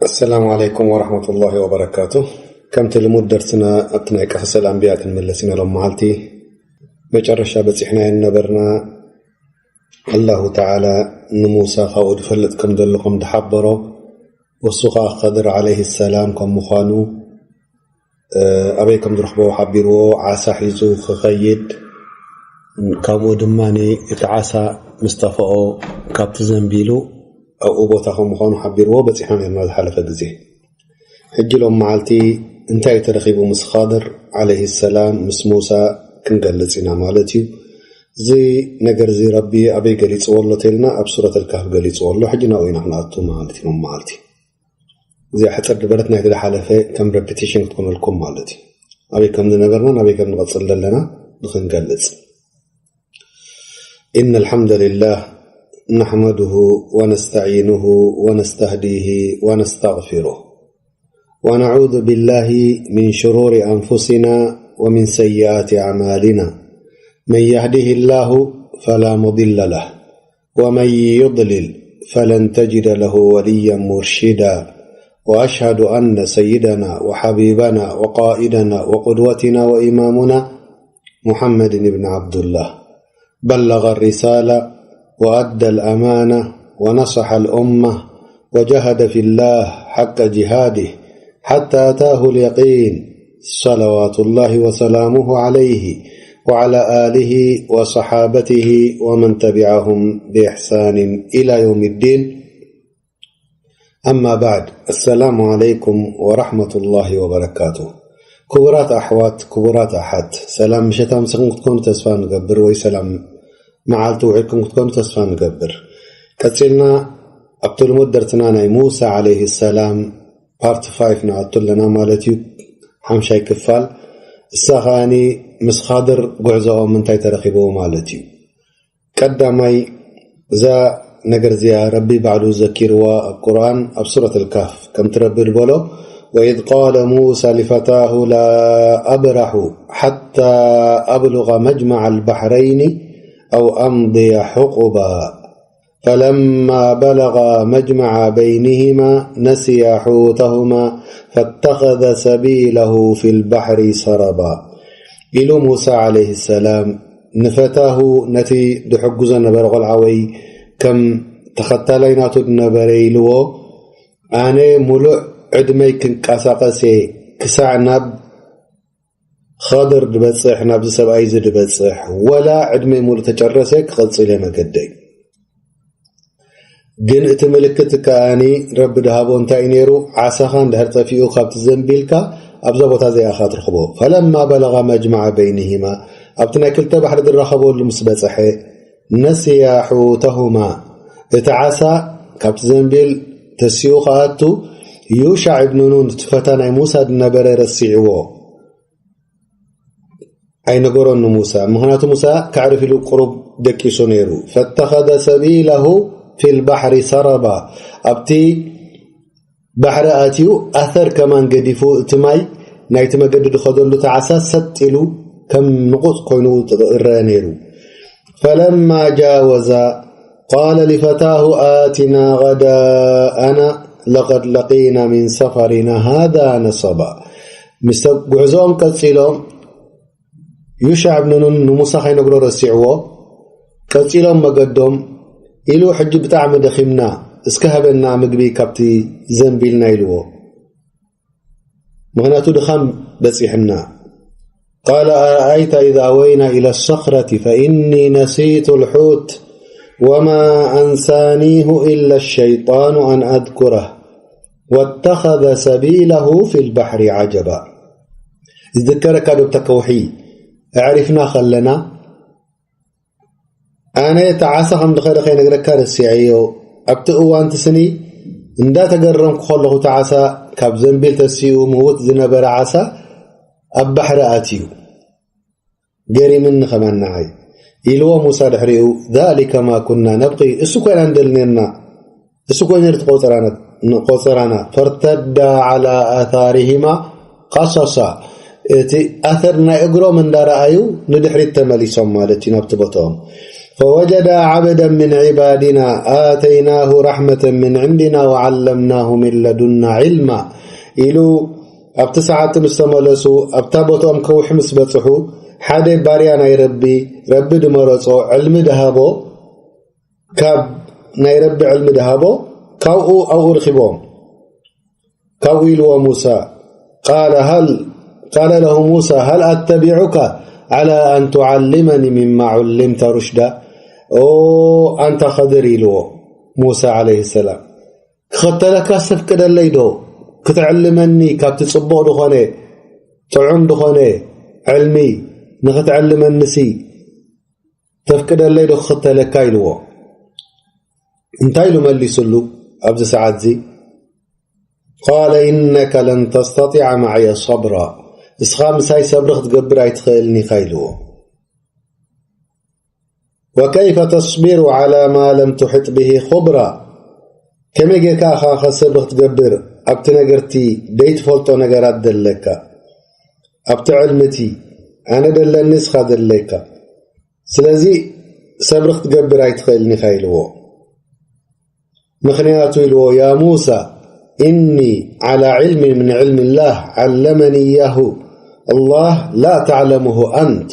السلام عليكم ورحمة الله وبركاته. ከምቲ ልሙድ ደርስና ኣብቲ ናይ ቀሰሰል ኣንብያ ክንምለስ ኢና። ሎም መዓልቲ መጨረሻ በፂሕናዮ ነበርና። ኣላሁ ተዓላ ንሙሳ ካብኡ ዝፈልጥ ከም ዘሎ ከም ዝሓበሮ፣ ወሱ ከዓ ኸድር ዓለይሂ ሰላም ከም ምዃኑ፣ እ፣ ኣበይ ከም ዝረኽቦ ሓቢርዎ፣ ዓሳ ሒዙ ክኸይድ፣ ካብኡ ድማ እቲ ዓሳ ምስ ጠፍኦ ካብቲ ዘንቢሉ ኣብኡ ቦታ ከም ምዃኑ ሓቢርዎ በፂሕና ነርና ዝሓለፈ ግዜ። ሕጂ ሎም መዓልቲ እንታይ ተረኺቡ ምስ ኻድር ዓለይሂ ሰላም ምስ ሙሳ ክንገልጽ ኢና ማለት እዩ። እዚ ነገር እዚ ረቢ ኣበይ ገሊጽዎ ኣሎ ተልና ኣብ ሱረት ኣልካህፍ ገሊጽዎ ኣሎ። ሕጂ ናብኡ ኢና ክንኣቱ ማለት እዩ ሎም መዓልቲ። እዚኣ ሕጽር ዝበለት ናይቲ ዝሓለፈ ከም ሬፒቲሽን ክትኮነልኩም ማለት እዩ። ኣበይ ከም ዝነበርና ናበይ ከም ንቐጽል ዘለና ንኽንገልጽ። إن الحمد لله نحمده ونستعينه ونستهديه ونستغفره، ونعوذ بالله من شرور أنفسنا ومن سيئات أعمالنا. من يهده الله فلا مضل له، ومن يضلل فلن تجد له وليا مرشدا. وأشهد أن سيدنا وحبيبنا وقائدنا وقدوتنا وإمامنا محمد بن عبد الله بلغ الرسالة وأدى الأمانة ونصح الأمة وجاهد في الله حق جهاده حتى أتاه اليقين، صلوات الله وسلامه عليه وعلى آله وصحابته ومن تبعهم بإحسان إلى يوم الدين. أما بعد، السلام عليكم ورحمة الله وبركاته. ክቡራት ኣሕዋት፣ ክቡራት ኣሓት፣ ሰላም ምሸት ኣምሲኹም ክትኮኑ ተስፋ ንገብር፣ ወይ ሰላም መዓልቲ ውዒልኩም ክትኮኑ ተስፋ ንገብር። ቀጺልና ኣብቲ ልሙድ ደርትና ናይ ሙሳ ዓለይሂ ሰላም ፓርት ፋይቭ ንኣቱ ኣለና ማለት እዩ። ሓምሻይ ክፋል፣ እሳ ከኣኒ ምስ ኻድር ጉዕዞኦም እንታይ ተረኺብዎ ማለት እዩ። ቀዳማይ፣ እዛ ነገር እዚኣ ረቢ ባዕሉ ዘኪርዋ ኣብ ቁርኣን ኣብ ሱረት ኣልካህፍ ከምቲ ረቢ ዝበሎ፣ وإذ قال موسى لفتاه لا أبرح حتى أبلغ مجمع البحرين أو أمضي حقبا فلما بلغا مجمع بينهما نسيا حوتهما فاتخذ سبيله في البحر سربا ኢሉ ሙሳ ዓለይሂ ሰላም ንፈታሁ፣ ነቲ ዝሕግዞ ነበረ ቆልዓወይ፣ ከም ተኸታላይ ናቱ ዝነበረ ኢልዎ፣ ኣነ ሙሉእ ዕድመይ ክንቀሳቐስ እየ ክሳዕ ናብ ኸድር ዝበጽሕ፣ ናብዚ ሰብኣይ እዚ ዝበጽሕ፣ ወላ ዕድመይ ሙሉእ ተጨረሰ ክቐጽል እየ መገደይ። ግን እቲ ምልክት ከኣኒ ረቢ ድሃቦ እንታይ እዩ ነይሩ? ዓሳኻ እንድሕር ጠፊኡ ካብቲ ዘንቢልካ ኣብዛ ቦታ እዚኣ ኢኻ ትረኽቦ። ፈለማ በለጋ መጅመዐ በይንሂማ፣ ኣብቲ ናይ ክልተ ባሕሪ ዝራኸበሉ ምስ በጽሐ፣ ነስያ ሑተሁማ፣ እቲ ዓሳ ካብቲ ዘንቢል ተሲኡ ክኣቱ ዩሻዕ እብኑ ኑን፣ እቲ ፈታ ናይ ሙሳ ዝነበረ ረሲዕዎ። ኣይነገሮን ንሙሳ፣ ምኽንያቱ ሙሳ ከዕርፍ ኢሉ ቁሩብ ደቂሱ ነይሩ። ፈተኸዘ ሰቢለሁ ፊል ባሕሪ ሰረባ፣ ኣብቲ ባሕሪ ኣትዩ ኣሰር ከማን ገዲፉ፣ እቲ ማይ ናይቲ መገዲ ዝኸደሉ ተዓሳ ሰጥ ኢሉ ከም ንቑጽ ኮይኑ ይረአ ነይሩ። ፈለማ ጃወዛ ቃለ ሊፈታሁ ኣቲና ገዳኣና ለቀድ ለቂና ሚን ሰፈሪና ሃዛ ነሰባ። ምስ ጉዕዞኦም ቀጺሎም፣ ዩሻዕ እብን ኑን ንሙሳ ከይነግሮ ረሲዕዎ፣ ቀጺሎም መገዶም ኢሉ፣ ሕጂ ብጣዕሚ ደኺምና፣ እስከ ሃበና ምግቢ ካብቲ ዘንቢልና ኢልዎ። ምኽንያቱ ድኻም በጺሕና። ቃለ ኣረኣይተ ኢዝ ኣወይና ኢለ ሰኽረቲ ፈኢኒ ነሲቱ ልሑት ወማ ኣንሳኒሁ ኢለ ሸይጣኑ ኣን ኣዝኩረህ ወተኸዘ ሰቢለሁ ፊል ባሕሪ ዓጀባ። ዝዝከረካ ዶ ብተካ ውሒ ኣዕሪፍና ከለና፣ ኣነ እቲ ዓሳ ከም ዝኸደ ከይነግረካ ረሲዐዮ። ኣብቲ እዋን እቲ ስኒ እንዳተገረምኩ ከለኹ፣ እቲ ዓሳ ካብ ዘንቢል ተሲኡ ምውት ዝነበረ ዓሳ ኣብ ባሕሪ ኣትዩ። ገሪምኒ ከማን ንዓይ። ኢልዎ ሙሳ ድሕሪኡ፣ ዛሊከ ማ ኩና ነብቂ፣ እሱ ኮይና ንደሊ ነርና። እሱ ኮይኑ ነቲ ቆጸራና፣ ቆጸራና። ፈርተዳ ዓላ ኣታሪሂማ ቀሰሳ። እቲ ኣሰር ናይ እግሮም እንዳረኣዩ ንድሕሪት ተመሊሶም ማለት እዩ ናብቲ ቦታኦም። فوجدا عبدا من عبادنا آتيناه رحمة من عندنا وعلمناه من لدنا علما ኢሉ ኣብቲ ሰዓት ምስ ተመለሱ፣ ኣብታ ቦትኦም ከውሒ ምስ በጽሑ፣ ሓደ ባርያ ናይ ረቢ፣ ረቢ ድመረጾ ዕልሚ ድሃቦ፣ ካብ ናይ ረቢ ዕልሚ ድሃቦ፣ ካብኡ ኣብኡ ርኺቦም። ካብኡ ኢልዎ ሙሳ፣ قال هل قال له موسى هل أتبعك على أن تعلمني مما علمت رشدا؟ ኦ ኣንታ ኸድር፣ ኢልዎ ሙሳ ዓለይሂ ሰላም፣ ክኸተለካ ተፍቅደለይ ዶ? ክትዕልመኒ ካብቲ ጽቡቕ ዝኾነ፣ ጥዑም ዝኾነ ዕልሚ ንኽትዕልመኒሲ ተፍቅደለይ ዶ ክኸተለካ? ኢልዎ። እንታይ ኢሉ መሊሱሉ ኣብዚ ሰዓት እዚ? قال إنك لن تستطيع معي صبرا، እስኻ ምሳይ ሰብሪ ክትገብር ኣይትኽእልን ኢኻ ኢልዎ። وكيف تصبر على ما لم تحط به خبرا، ከመይ ጌርካ ኢኻ ኸ ሰብሪ ክትገብር ኣብቲ ነገርቲ ደይትፈልጦ ነገራት ደለካ፣ ኣብቲ ዕልምቲ ኣነ ደለኒ እስኻ ደለካ። ስለዚ ሰብሪ ክትገብር ኣይትኽእልን ኢኻ ኢልዎ። ምኽንያቱ ኢልዎ፣ يا موسى إني على علم من علم الله علمني إياه الله لا تعلمه أنت،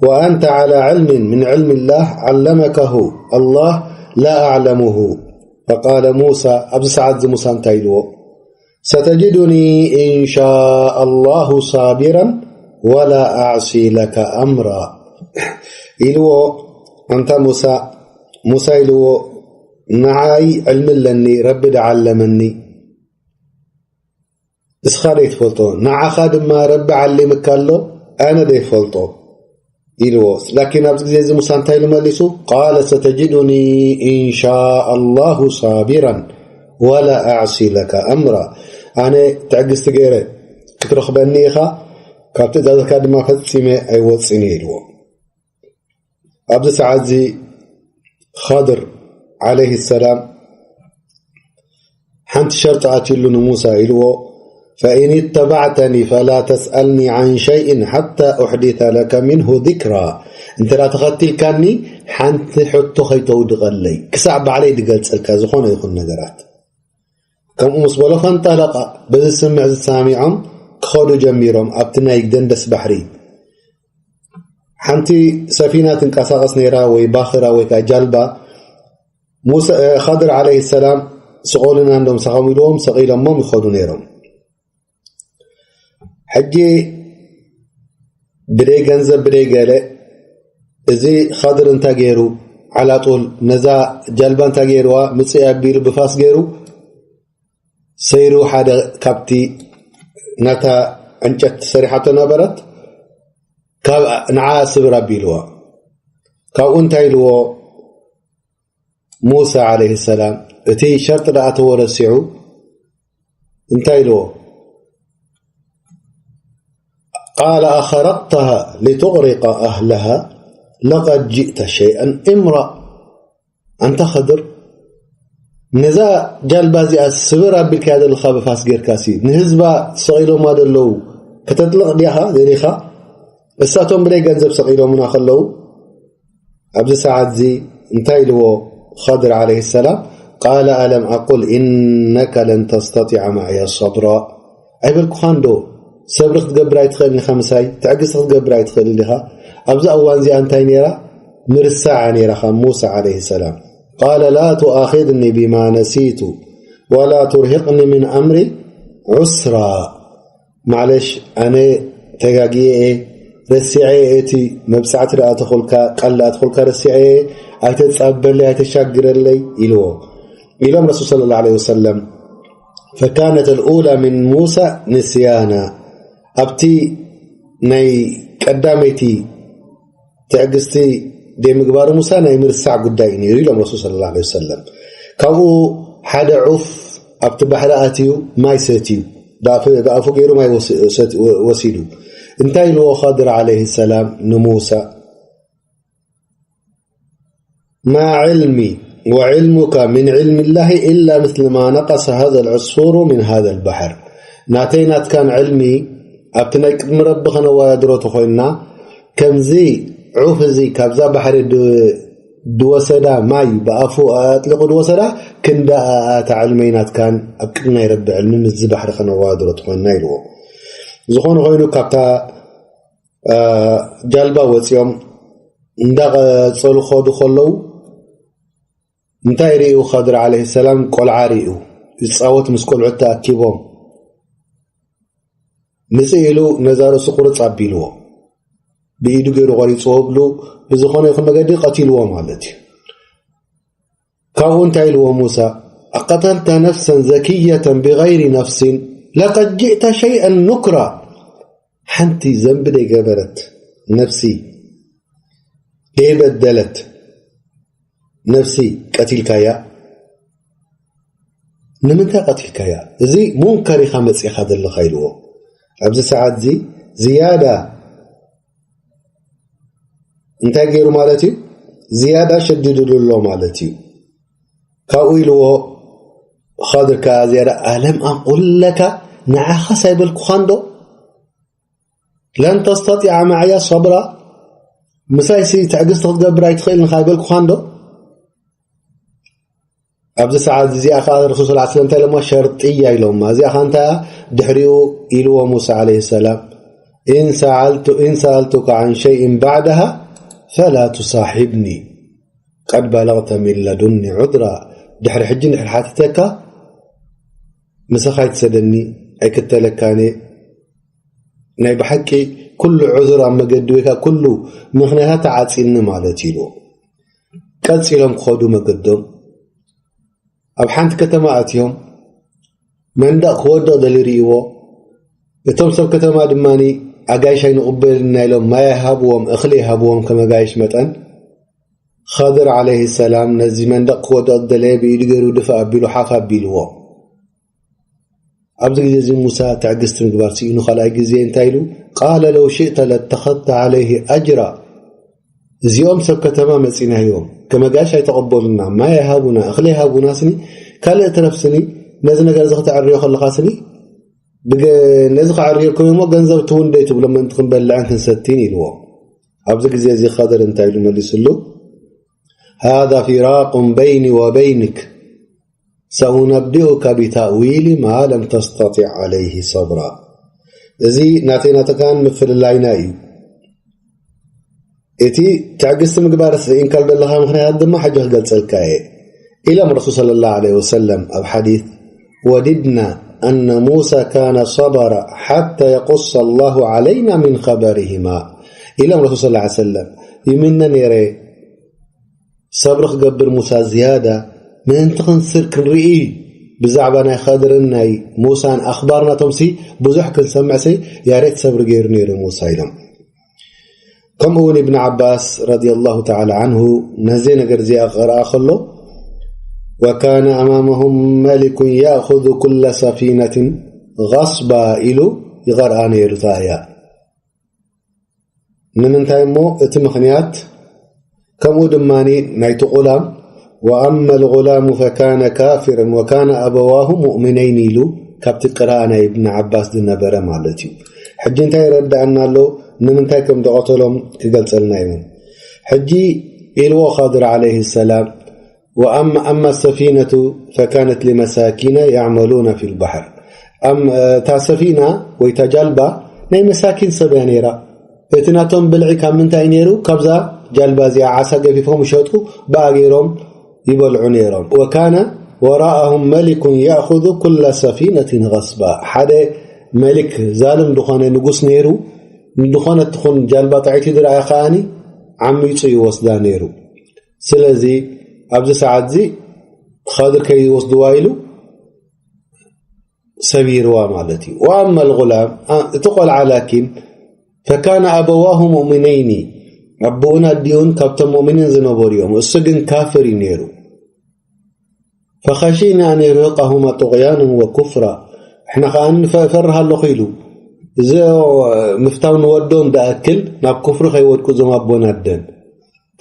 وأنت على علم من علم الله علمكه الله لا أعلمه. فقال موسى، ኣብዚ ሰዓት እዚ ሙሳ እንታይ ኢልዎ? ستجدني إن شاء الله صابرا ولا أعصي لك أمرا ኢልዎ። ኣንታ ሙሳ፣ ሙሳ ኢልዎ፣ ንዓይ ዕልሚ ኣለኒ፣ ረቢ ደዓለመኒ፣ እስኻ ደይትፈልጦ፣ ንዓኻ ድማ ረቢ ዓሊምካ ኣሎ፣ ኣነ ደይፈልጦ ኢልዎ። ላኪን ኣብዚ ግዜ እዚ ሙሳ እንታይ ኢሉ መሊሱ? قال ستجدني إن شاء الله صابرا ولا أعصي لك أمرا، ኣነ ትዕግስቲ ገይረ ክትረኽበኒ ኢኻ፣ ካብ ትእዛዝካ ድማ ፈጺመ ኣይወጽእን እየ ኢልዎ። ኣብዚ ሰዓት እዚ ኸድር ዓለይሂ ሰላም ሓንቲ ሸርጢ ኣትዩሉ ንሙሳ ኢልዎ፣ فإن اتبعتني فلا تسألني عن شيء حتى أحدث لك منه ذكرا، እንተ ደኣ ተኸቲልካኒ ሓንቲ ሕቶ ከይተውድቐለይ ክሳዕ ባዕለይ ድገልጸልካ ዝኾነ ይኹን ነገራት። ከምኡ ምስ በሎ ፈንጠለቃ፣ በዚ ስምዕ ዝሰማሚዖም ክኸዱ ጀሚሮም ኣብቲ ናይ ደንደስ ባሕሪ። ሓንቲ ሰፊና ትንቀሳቐስ ነይራ፣ ወይ ባኽራ ወይ ከዓ ጃልባ። ሙሳ፣ እ፣ ኸድር ዓለይሂ ሰላም ስቆሉና እንዶም ሰኸሙ ኢልዎም ሰቒሎሞም ይኸዱ ነይሮም። ሕጂ ብደይ ገንዘብ ብደይ ገለ እዚ ኸድር እንታይ ገይሩ? ዓላጡል ነዛ ጃልባ እንታይ ገይርዋ? ምጽእ ኣቢሉ ብፋስ ገይሩ ሰይሩ ሓደ ካብቲ ናታ ዕንጨት ተሰሪሓቶ ነበረት፣ ካብ ንዓ ስብር ኣቢልዋ። ካብኡ እንታይ ኢልዎ? ሙሳ ዓለይሂ ሰላም እቲ ሸርጢ ደኣ ተወረሲዑ እንታይ ኢልዎ? قال أخرقتها لتغرق أهلها لقد جئت شيئا إمرا። ኣንታ ኸድር፣ ነዛ ጃልባ እዚኣ ስብር ኣቢልካያ ዘለኻ ብፋስ ጌርካሲ፣ ንህዝባ ሰቒሎማ ዘለዉ ከተጥልቕ ዲኻ ደሊኻ? እሳቶም ብደይ ገንዘብ ሰቒሎምና ከለዉ፣ ኣብዚ ሰዓት እዚ እንታይ ኢልዎ ኸድር ዓለይሂ ሰላም? قال ألم أقل إنك لن تستطيع معي صبرا؟ ኣይበልኩኻን ዶ ሰብሪ ክትገብር ኣይትኽእልን ኢኻ ምሳይ? ትዕግስቲ ክትገብር ኣይትኽእልን ኢኻ? ኣብዛ እዋን እዚኣ እንታይ ነይራ? ምርሳዕ ነይራ ካብ ሙሳ ዓለይሂ ሰላም። قال لا تؤاخذني بما نسيت ولا ترهقني من أمري عسرا። ማዕለሽ፣ ኣነ ተጋግየ እየ፣ ረሲዐ እየ፣ እቲ መብጻዕቲ ደኣ ተኹልካ፣ ቃል ደኣ ተኹልካ ረሲዐ እየ፣ ኣይተጻበለይ፣ ኣይተሻግረለይ ኢልዎ። ኢሎም ረሱል ሰለላሁ ዐለይሂ ወሰለም። فكانت الأولى من موسى نسيانا። ኣብቲ ናይ ቀዳመይቲ ትዕግስቲ ዘይምግባሩ ሙሳ ናይ ምርሳዕ ጉዳይ እዩ ነይሩ ኢሎም ረሱል ሰለላሁ ዐለይሂ ወሰለም። ካብኡ ሓደ ዑፍ ኣብቲ ባሕሪ ኣትዩ ማይ ሰትዩ፣ ብኣፉ ብኣፉ ገይሩ ማይ ወስ-፣ ሰት-፣ ወ-፣ ወሲዱ። እንታይ ኢልዎ ኸድር ዓለይሂ ሰላም ንሙሳ? ما علمي وعلمك من علم الله إلا مثل ما نقص هذا العصفور من هذا البحر። ናተይ ናትካን ዕልሚ ኣብቲ ናይ ቅድሚ ረቢ ከነወዳድሮ ተኾይንና፣ ከምዚ ዑፍ እዚ ካብዛ ባሕሪ ድ-፣ ድወሰዳ፣ ማይ ብኣፉ ኣጥሊቑ ድወሰዳ፣ ክንዳ ኣታ ዕልመይ ናትካን ኣብ ቅድሚ ናይ ረቢ ዕልሚ ምስዚ ባሕሪ ከነዋድሮ ትኾንና ኢልዎ። ዝኾነ ኮይኑ ካብታ ጃልባ ወፂኦም እንዳቐፀሉ ኸዱ ከለዉ እንታይ ርእዩ? ኸድር ዓለይሂ ሰላም ቆልዓ ርእዩ ይፃወት ምስ ቆልዑት ተኣኪቦም። ምፅእ ኢሉ ነዛ ርእሱ ቁርፅ ኣቢልዎ፣ ብኢዱ ገይሩ ቆሪፅዎ ብሉ ብዝኾነ ይኹን መገዲ ቀቲልዎ ማለት እዩ። ካብኡ እንታይ ኢልዎ ሙሳ? أقتلت نفسا زكية بغير نفس لقد جئت شيئا نكرا። ሓንቲ ዘንቢ ደይገበረት ነፍሲ ደይበደለት ነፍሲ ቀቲልካያ። ንምንታይ ቀቲልካያ? እዚ ሙንከር ኢኻ መፂእኻ ዘለኻ ኢልዎ። ኣብዚ ሰዓት እዚ ዝያዳ እንታይ ገይሩ ማለት እዩ? ዝያዳ ሸዲድሉ ኣሎ ማለት እዩ። ካብኡ ኢልዎ ኸድር ከኣ ዝያዳ ኣለም ኣቁል ለካ ንዓኻስ ኣይበልኩኻን ዶ? ለን ተስተጢዓ ማዕያ ሰብራ፣ ምሳይሲ ትዕግስቲ ክትገብር ኣይትኽእልን ኢኻ ኣይበልኩኻን ዶ? ኣብዚ ሰዓት እዚኣ ከኣ ረሱል ሰለላሁ ዐለይሂ ወሰለም እንታይ ኢሎማ? ሸርጥያ ኢሎማ። እዚኣ ከኣ እንታይ እያ? ድሕሪኡ ኢልዎ ሙሳ ዐለይሂ ሰላም፣ إن سألت إن سألتك عن شيء بعدها فلا تصاحبني قد بلغت من لدني عذرا. ድሕሪ ሕጂ እንድሕር ሓቲተካ ምሳኻ ኣይትሰደኒ፣ ኣይክተለካን እየ። ናይ ብሓቂ ኩሉ ዑዙር ኣብ መገዲ ወይ ከዓ ኩሉ ምኽንያታት ተዓፂኒ ማለት ኢሉ። ቀፂሎም ክኸዱ መገዶም ኣብ ሓንቲ ከተማ ኣትዮም መንደቕ ክወድቕ ደሊ ርእይዎ። እቶም ሰብ ከተማ ድማ ኣጋይሽ ኣይንቕበልና ኢሎም ማይ ኣይሃብዎም፣ እኽሊ ኣይሃብዎም ከም ኣጋይሽ መጠን። ኸድር ዓለይሂ ሰላም ነዚ መንደቕ ክወድቕ ዝደለየ ብኢዱ ገይሩ ድፍእ ኣቢሉ ሓፍ ኣቢልዎ። ኣብዚ ግዜ እዚ ሙሳ ትዕግስቲ ምግባር ስኢኑ ካልኣይ ግዜ እንታይ ኢሉ? قال لو شئت لاتخذت عليه أجرا. እዚኦም ሰብ ከተማ መፂናዮም ከም ኣጋይሽ ኣይተቐበሉና፣ ማይ ኣይሃቡና፣ እኽሊ ኣይሃቡና ስኒ ካልእ ትረፍ ስኒ ነዚ ነገር እዚ ክተዕርዮ ከለኻ ስኒ ብገ-፣ ነዚ ከዕርየልኩም እሞ ገንዘብ ትውን ደይ ትብሎ ምእንቲ ክንበልዕን ክንሰቲን ኢልዎ። ኣብዚ ግዜ እዚ ኸድር እንታይ ኢሉ መሊስሉ? هذا فراق بيني وبينك سأنبئك بتأويل ما لم تستطع عليه صبرا. እዚ ናተይ ናተካን ምፍልላይና እዩ። እቲ ትዕግስቲ ምግባር ስኢንካል ዘለኻ ምኽንያት ድማ ሕጂ ክገልጸልካ እየ ኢሎም ረሱል ሰለላሁ ዐለይሂ ወሰለም ኣብ ሓዲት። وددنا أن موسى كان صبر حتى يقص الله علينا من خبرهما ኢሎም ረሱል ሰለላሁ ዐለይሂ ወሰለም። ይምነ ነይረ ሰብሪ ክገብር ሙሳ ዝያዳ ምእንቲ ክንስር ክንርኢ ብዛዕባ ናይ ኸድርን ናይ ሙሳን ኣኽባር ናቶምሲ ብዙሕ ክንሰምዕሲ ያሬት ሰብሪ ገይሩ ነይሩ ሙሳ ኢሎም። ከምኡ እውን ኢብን ዓባስ ረዲየላሁ ተዓላ ዓንሁ ነዚ ነገር እዚኣ ክረኣ ከሎ وكان أمامهم ملك يأخذ كل سفينة غصبا ኢሉ ይቐርኣ ነይሩ። እታ እያ ንምንታይ እሞ እቲ ምኽንያት ከምኡ ድማ ናይቲ ቁላም وأما الغلام فكان كافرا وكان أبواه مؤمنين ኢሉ ካብቲ ቅራእ ናይ ኢብን ዓባስ ዝነበረ ማለት እዩ። ሕጂ እንታይ ይረዳእና ኣሎ? ንምንታይ ከም ዝቐተሎም ክገልጸልና እዩ። ሕጂ ኢልዎ ኻድር ዓለይሂ ሰላም وأما أما السفينة فكانت لمساكين يعملون في البحر. እታ ሰፊና ወይ እታ ጃልባ ናይ መሳኪን ሰብ እያ ነይራ። እቲ ናቶም ብልዒ ካብ ምንታይ ነይሩ? ካብዛ ጃልባ እዚኣ ዓሳ ገፊፎም ይሸጡ ብኣ ገይሮም ይበልዑ ነይሮም። وكان وراءهم ملك يأخذ كل سفينة غصبا ሓደ መሊክ ዛልም ዝኾነ ንጉስ ነይሩ። ዝኾነ ትኹን ጃልባ ጥዕይቲ ዝረኣየ ከኣኒ ዓሚፁ ይወስዳ ነይሩ። ስለዚ ኣብዚ ሰዓት እዚ ኻድር ከይወስድዋ ኢሉ ሰቢርዋ ማለት እዩ። وأما الغلام እቲ ቆልዓ ላኪን فكان أبواه مؤمنين ኣቦኡን ኣዲኡን ካብቶም ሙእሚኒን ዝነበሩ እዮም። እሱ ግን ካፍር እዩ ነይሩ። فخشينا أن يرهقهما طغيانا وكفرا እሕና ከዓ ፈርህ ኣለኹ ኢሉ እዚ ምፍታው ንወዶም ዝኣክል ናብ ኩፍሪ ከይወድቁ እዞም ኣቦን ኣደን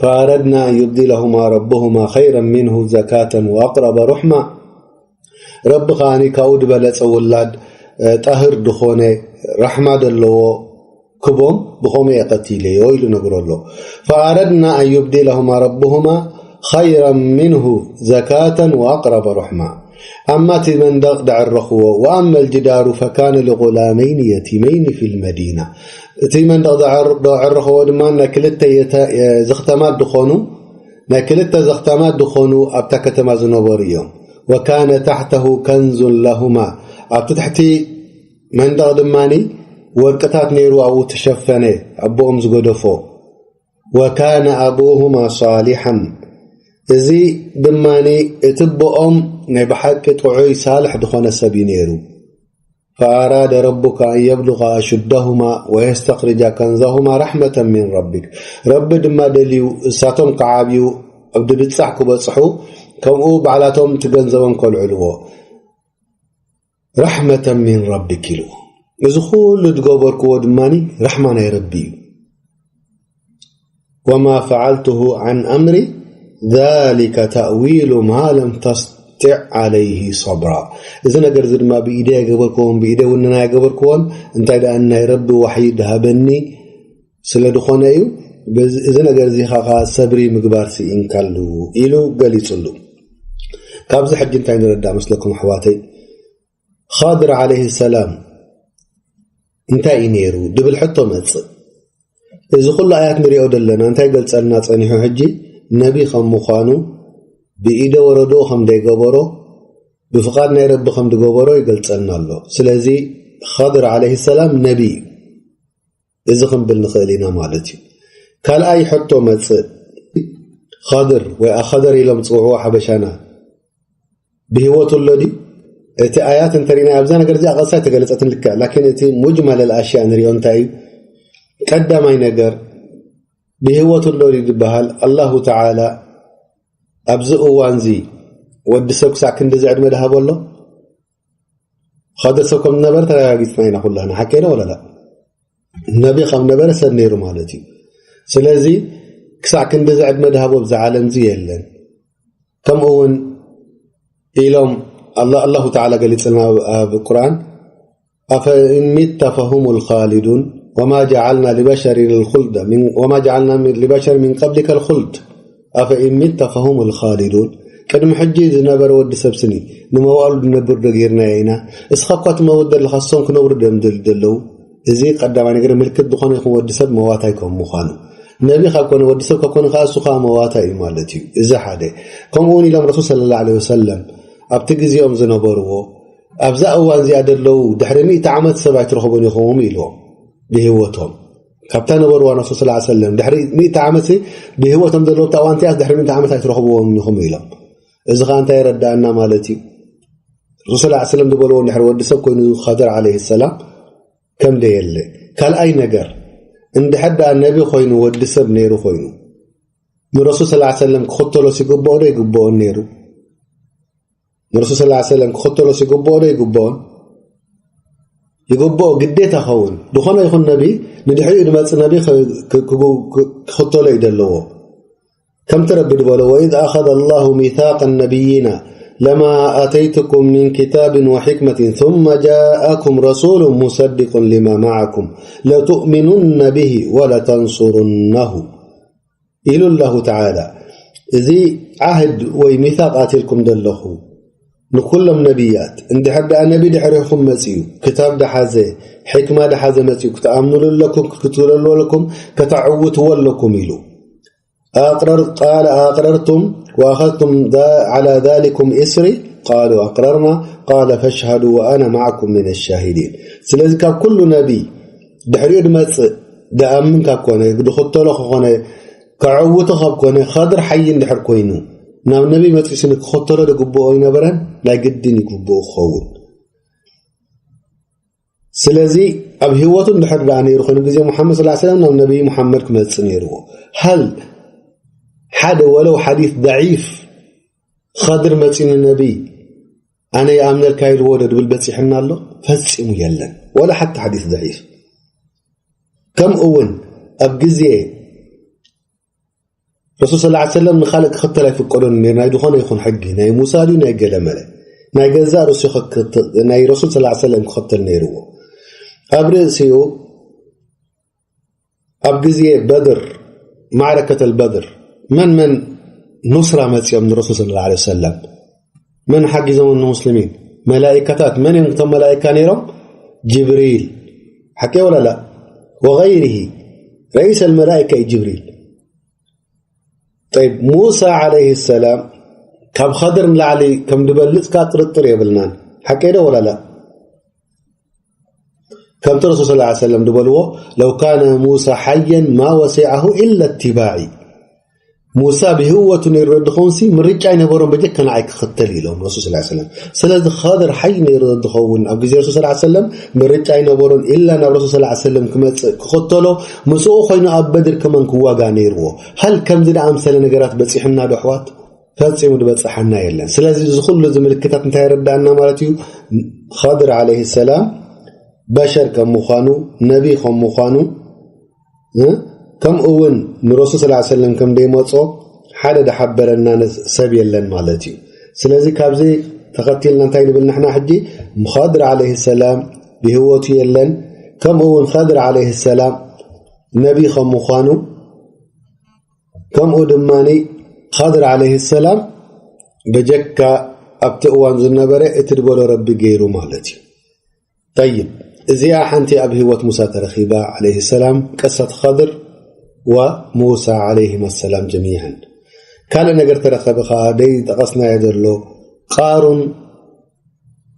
فأردنا أن يبدلهما ربهما خيرا منه زكاة وأقرب رحما ረቢ ከዓኒ ካብኡ ዝበለጸ ውላድ ጣህር ዝኾነ ራሕማ ዘለዎ ክቦም ብኸመይ ቀቲለዮ ኢሉ ነግሮ ኣሎ። فأردنا أن يبدلهما ربهما خيرا منه زكاة وأقرب رحما. ኣማ እቲ መንደቕ ድዕረኽዎ፣ وأما الجدار فكان لغلامين يتيمين في المدينة። እቲ መንደቕ ድዕር-፣ ድዕረኽዎ ድማ ናይ ክልተ የተ-፣ የ-፣ ዘኽተማት ዝኾኑ፣ ናይ ክልተ ዘኽተማት ዝኾኑ ኣብታ ከተማ ዝነበሩ እዮም። وكان تحته كنز لهما። ኣብቲ ትሕቲ መንደቕ ድማ ወርቅታት ነይሩ ኣብኡ ተሸፈነ፣ ኣቦኦም ዝገደፎ። وكان أبوهما صالحا። እዚ ድማ እቲ ኣቦኦም ናይ ብሓቂ ጥዑይ ሳልሕ ዝኾነ ሰብ እዩ ነይሩ። فأراد ربك أن يبلغا أشدهما ويستخرجا كنزهما رحمة من ربك. ረቢ ድማ ደልዩ እሳቶም ክዓብዩ፣ ኣብ ድብጻሕ ክበጽሑ፣ ከምኡ ባዕላቶም እቲ ገንዘቦም ከልዕልዎ። رحمة من ربك ኢልዎ። እዚ ኩሉ ዝገበርክዎ ድማ ራሕማ ናይ ረቢ እዩ። وما فعلته عن أمري ذلك تأويل ما لم تسطع عليه صبرا። እዚ ነገር እዚ ድማ ብኢደ ኣይገበርክዎን፣ ብኢደ ውንና ኣይገበርክዎን፣ እንታይ ደኣ ናይ ረቢ ዋሕይ ድሃበኒ ስለ ዝኾነ እዩ። በዚ፣ እዚ ነገር እዚ ኸዓ ሰብሪ ምግባር ስኢንካሉ ኢሉ ገሊጹሉ። ካብዚ ሕጂ እንታይ ንረዳእ መስለኩም ኣሕዋተይ? ኻድር ዓለይሂ ሰላም እንታይ እዩ ነይሩ ድብል ሕቶ መጽእ። እዚ ኩሉ ኣያት ንሪኦ ዘለና እንታይ ገልጸልና ጸኒሑ? ሕጂ ነቢ ከም ምዃኑ፣ ብኢደ ወረዶ ከም ዘይገበሮ፣ ብፍቓድ ናይ ረቢ ከም ዝገበሮ ይገልጸልና ኣሎ። ስለዚ ኻድር ዓለይሂ ሰላም ነቢ እዩ። እዚ ክንብል ንኽእል ኢና ማለት እዩ። ካልኣይ ሕቶ መጽእ፣ ኻድር ወይ ኣኸደር ኢሎም ዝጽውዕዎ ሓበሻና ብህይወቱ ኣሎ ድዩ? እቲ ኣያት እንተሪእና ኣብዛ ነገር እዚኣ ቀጻይ ተገለጸትን ልክዕ፣ ላኪን እቲ ሙጅመል ኣልኣሽያ ንሪኦ እንታይ እዩ? ቀዳማይ ነገር ብህይወቱ ኣሎ ድዩ ዝበሃል፣ ኣላሁ ተዓላ ኣብዚ እዋንዚ ወዲ ሰብ ክሳዕ ክንድዚ ዕድመ ድሃቦ ኣሎ? ኻድር ሰብ ከም ዝነበረ ተረጋጊጽና ኢና ኩላና፣ ሓቂ ዶ ወላ ላ? ነቢ ከም ነበረ ሰብ ነይሩ ማለት እዩ። ስለዚ ክሳዕ ክንድዚ ዕድመ ድሃቦ ኣብዚ ዓለም እዚ የለን። ከምኡ እውን ኢሎም ኣላ-፣ ኣላሁ ተዓላ ገሊጽልና ኣብ ቁርኣን፣ أفإن مت فهم الخالدون وما جعلنا لبشر الخلد من، وما جعلنا من، لبشر من قبلك الخلد أفإن مت فهم الخالدون። ቅድሚ ሕጂ ዝነበረ ወዲ ሰብ ስኒ ንመዋእሉ ዝነብር ዶ ጌርናዮ ኢና? እስኻ እኳ ትመውት ዘለኻ፣ እሶም ክነብሩ ድዮም ደል-፣ ደለዉ? እዚ ቀዳማይ ነገር ምልክት ዝኾነ ይኹን ወዲ ሰብ መዋታይ ከም ምዃኑ። ነቢ ካብ ኮነ፣ ወዲ ሰብ ካብ ኮነ ከኣ እሱ ከኣ መዋታይ እዩ ማለት እዩ። እዚ ሓደ። ከምኡ እውን ኢሎም ረሱል ሰለላሁ ዐለይሂ ወሰለም ኣብቲ ግዜኦም ዝነበርዎ፣ ኣብዛ እዋን እዚኣ ደለዉ ድሕሪ ሚእቲ ዓመት ሰብ ኣይትረኽቡን ኢኹም ኢልዎም ብህይወቶም። ካብታ ነበርዋ ረሱል ሰለላሁ ዐለይሂ ወሰለም ድሕሪ ሚእቲ ዓመት ብህይወቶም ዘለዉ ኣብታ እዋን እቲኣስ ድሕሪ ሚእቲ ዓመት ኣይትረኽብዎም ኢኹም ኢሎም። እዚ ከኣ እንታይ የረድኣና ማለት እዩ? ረሱል ሰለላሁ ዐለይሂ ወሰለም ዝበልዎ ድሕሪ ወዲ ሰብ ኮይኑ ኸድር ዐለይሂ ሰላም ከም ደየለ። ካልኣይ ነገር፣ እንድሕር ደኣ ነቢ ኮይኑ ወዲ ሰብ ነይሩ ኮይኑ፣ ንረሱል ሰለላሁ ዐለይሂ ወሰለም ክኽተሎ ሲግብኦ ዶ ይግብኦን ነይሩ? ንረሱል ሰለላሁ ዐለይሂ ወሰለም ክኽተሎ ሲግብኦ ዶ ይግብኦን? ይግብኦ፣ ግዴታ ኸውን። ዝኾነ ይኹን ነቢ፣ ንድሕሪኡ ዝመጽእ ነቢ ክ-፣ ክ-፣ ክ-፣ ክ-፣ ክኽተሎ እዩ ዘለዎ። ከምቲ ረቢ ዝበሎ፣ وإذ أخذ الله ميثاق النبيين لما آتيتكم من كتاب وحكمة ثم جاءكم رسول مصدق لما معكم لتؤمنن به ولتنصرنه ኢሉ ኣላሁ ተዓላ። እዚ ዓህድ ወይ ሚሳቅ ኣትልኩም ዘለኹ ንኩሎም ነቢያት፣ እንድሕር ደኣ ነቢ ድሕሪኹም መጺኡ፣ ክታብ ደሓዘ፣ ሕክማ ደሓዘ መጺኡ፣ ክትኣምኑሉ ኣለኩም፣ ክትክትለሉ ኣለኩም፣ ከተዕውትዎ ኣለኩም ኢሉ። أأقرر-، قال أأقررتم وأخذتم ذا-، على ذلكم إصري؟ قالوا أقررنا، قال فاشهدوا وأنا معكم من الشاهدين። ስለዚ ካብ ኩሉ ነቢ ድሕሪኡ ድመጽእ ድኣምን ካብ ኮነ፣ ድኽተሎ ክኾነ፣ ከዐውቶ ካብ ኮነ፣ ኸድር ሓይ እንድሕር ኮይኑ፣ ናብ ነቢ መጺኡ ስኒ ክኽተሎ ድግብኦ ኣይነበረን? ናይ ግድን ይግብኦ ክኸውን። ስለዚ ኣብ ህይወቱ እንድሕር ደኣ ነይሩ ኮይኑ፣ ግዜ ሙሓመድ ሰለላሁ ዐለይሂ ወሰለም ናብ ነቢ ሙሓመድ ክመጽእ ነይርዎ። ሀል ሓደ ወለው ሓዲስ ደዒፍ ኸድር መጺኡ ንነቢ ኣነ ይኣምነልካ ኢልዎ ዶ ድብል በጺሕና ኣሎ? ፈጺሙ የለን። ወላ ሓታ ሓዲስ ደዒፍ። ከምኡ እውን ኣብ ግዜ ረሱል ሰለላሁ ዐለይሂ ወሰለም ንኻልእ ክኽተል ኣይፍቀዶን ነይሩ። ናይ ዝኾነ ይኹን ሕጊ፣ ናይ ሙሳ ድዩ ናይ ገለመለ፣ ናይ ገዛእ ርእሱ ክኽተ-፣ ናይ ረሱል ሰለላሁ ዐለይሂ ወሰለም ክኽተል ነይርዎ። ኣብ ርእሲኡ ኣብ ግዜ በድር፣ ማዕረከተል በድር፣ መን መን ኑስራ መጺኦም ንረሱል ሰለላሁ ዐለይሂ ወሰለም። መን ሓጊዞም ንሙስሊሚን? መላኢካታት። መን እዮም እቶም መላኢካ ነይሮም? ጅብሪል። ሓቂ ወላ ላ? ወገይሪሂ። ረኢስ ኣልመላኢካ እዩ ጅብሪል። ጠይብ፣ ሙሳ ዓለይሂ ሰላም ካብ ኸድር ንላዕሊ ከም ዝበልጽ ካ ጥርጥር የብልናን። ሓቂ ዶ ወላ ላ? ከምቲ ረሱል ሰለላሁ ዐለይሂ ወሰለም ዝበልዎ፣ "ለው ካነ ሙሳ ሓየን ማ ወሲዐሁ ኢላ እትባዒ።" ሙሳ ብህወቱ ነይሩ ዝኸውን ሲ ምርጫ ኣይነበሮን፣ በጀካ ንዓይ ክኽተል ኢሎም ረሱል ሰለላሁ ዐለይሂ ወሰለም። ስለዚ ኸድር ሓይ ነይሩ ዝኸውን ኣብ ግዜ ረሱል ሰለላሁ ዐለይሂ ወሰለም ምርጫ ኣይነበሮን፣ ኢላ ናብ ረሱል ሰለላሁ ዐለይሂ ወሰለም ክመጽእ ክኽተሎ፣ ምስኡ ኮይኑ ኣብ በድር ከማን ክዋጋ ነይርዎ። ሃል ከምዚ ዝኣምሰለ ነገራት በጺሑና ዶ ኣሕዋት? ፈጺሙ ዝበጽሓና የለን። ስለዚ እዚ ኩሉ እዚ ምልክታት እንታይ የረዳእና ማለት እዩ? ኸድር ዓለይሂ ሰላም በሸር ከም ምዃኑ፣ ነቢ ከም ምዃኑ፣ እ፣ ከምኡ እውን ንረሱል ሰለላሁ ዐለይሂ ወሰለም ከም ደይመጾ ሓደ ዝሓበረና ነ-፣ ሰብ የለን ማለት እዩ። ስለዚ ካብዚ ተኸቲልና እንታይ ንብል ንሕና ሕጂ? ኸድር ዓለይሂ ሰላም ብህይወቱ የለን። ከምኡ እውን ኸድር ዓለይሂ ሰላም ነቢ ከም ምዃኑ፣ ከምኡ ድማ ኸድር ዓለይሂ ሰላም በጀካ ኣብቲ እዋን ዝነበረ እቲ ዝበሎ ረቢ ገይሩ ማለት እዩ። ጠይብ፣ እዚኣ ሓንቲ ኣብ ህይወት ሙሳ ተረኺባ ዓለይሂ ሰላም፣ ቅሰት ኸድር ወሙሳ ዓለይሂም ሰላም ጀሚዓን። ካልእ ነገር ተረኸበ ኸዓ ደይ ጠቐስናዮ ዘሎ ቃሩን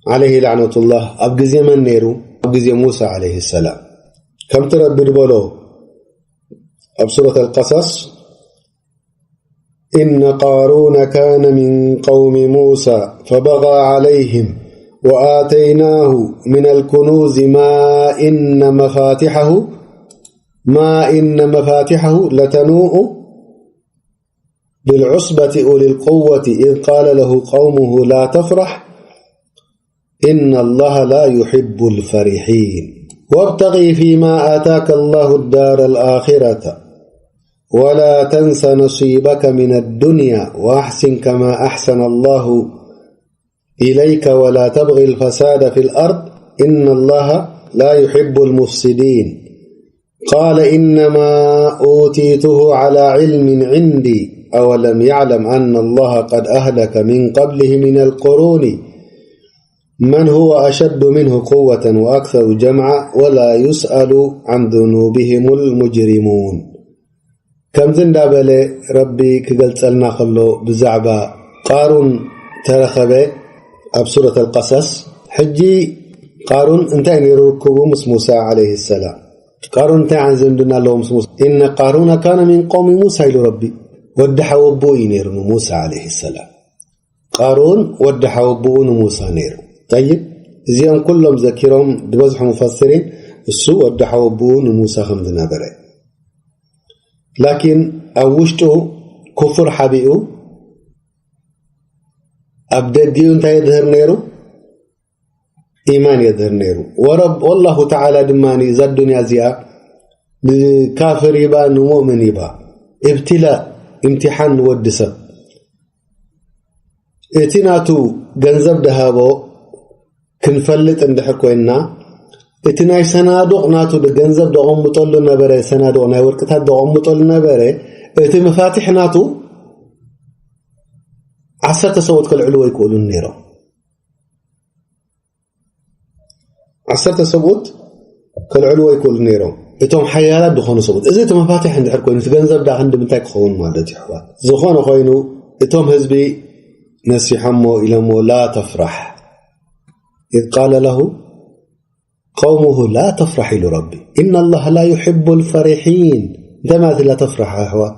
ዓለይሂ ላዕነቱላህ ኣብ ግዜ መን ነይሩ? ኣብ ግዜ ሙሳ ዓለይሂ ሰላም። ከምቲ ረቢ ዝበሎ ኣብ ሱረት ኣልቀሰስ፣ إن قارون كان من قوم موسى فبغى عليهم وآتيناه من الكنوز ما إن مفاتحه، ما إن مفاتحه لتنوء بالعصبة أولي القوة إذ قال له قومه لا تفرح إن الله لا يحب الفرحين. وابتغ فيما آتاك الله الدار الآخرة ولا تنس نصيبك من الدنيا وأحسن كما أحسن الله إليك ولا تبغ الفساد في الأرض إن الله لا يحب المفسدين. قال إنما أوتيته على علم عندي أولم يعلم أن الله قد أهلك من قبله من القرون من هو أشد منه قوة وأكثر جمعا ولا يسأل عن ذنوبهم المجرمون. ከምዚ እንዳበለ ረቢ ክገልጸልና ከሎ ብዛዕባ ቃሩን ተረኸበ ኣብ ሱረት ኣልቀሰስ። ሕጂ ቃሩን እንታይ ነይሩ ርክቡ ምስ ሙሳ ዓለይሂ ሰላም? ቃሩን እንታይ ዓይነት ዝምድና ኣለዎ ምስ ሙሳ? "ኢነ ቃሩነ ካነ ሚን ቀውሚ ሙሳ" ኢሉ ረቢ። ወዲ ሓወቦኡ እዩ ነይሩ ንሙሳ ዓለይሂ ሰላም። ቃሩን ወዲ ሓወቦኡ ንሙሳ ነይሩ። ጠይብ፣ እዚኦም ኩሎም ዘኪሮም ዝበዝሑ ሙፈስሪን እሱ ወዲ ሓወቦኡ ንሙሳ ከም ዝነበረ። ላኪን ኣብ ውሽጡ ኩፍር ሓቢኡ ኣብ ደጊኡ እንታይ የድህር ነይሩ? ኢማን የድህር ነይሩ። ወረብ-፣ ወላሁ ተዓላ ድማ እዛ ዱንያ እዚኣ ንካፍር ይባ ንሙእምን ይባ እብትላእ፣ እምትሓን ንወዲ ሰብ። እቲ ናቱ ገንዘብ ደሃቦ ክንፈልጥ እንድሕር ኮይንና፣ እቲ ናይ ሰናዱቕ ናቱ ድ-፣ ገንዘብ ደቐምጠሉ ነበረ፣ ሰናዱቕ ናይ ወርቅታት ደቐምጠሉ ነበረ፣ እቲ መፋትሕ ናቱ ዓሰርተ ሰብኡት ከልዕልዎ ይክእሉን ነይሮም። ዓሰርተ ሰብኡት ከልዕልዎ ይክእሉ ነይሮም፣ እቶም ሓያላት ዝኾኑ ሰብኡት። እዚ እቲ መፋትሕ እንድሕር ኮይኑ፣ እቲ ገንዘብ ደኣ ክንዲ ምንታይ ክኸውን ማለት እዩ፣ ኣሕዋት? ዝኾነ ኮይኑ፣ እቶም ህዝቢ ነሲሖሞ ኢሎሞ፣ "ላ ተፍራሕ." إذ قال له قومه لا تفرح ኢሉ ረቢ። إن الله لا يحب الفرحين። እንታይ ማለት ላ ተፍራሕ ኣሕዋት?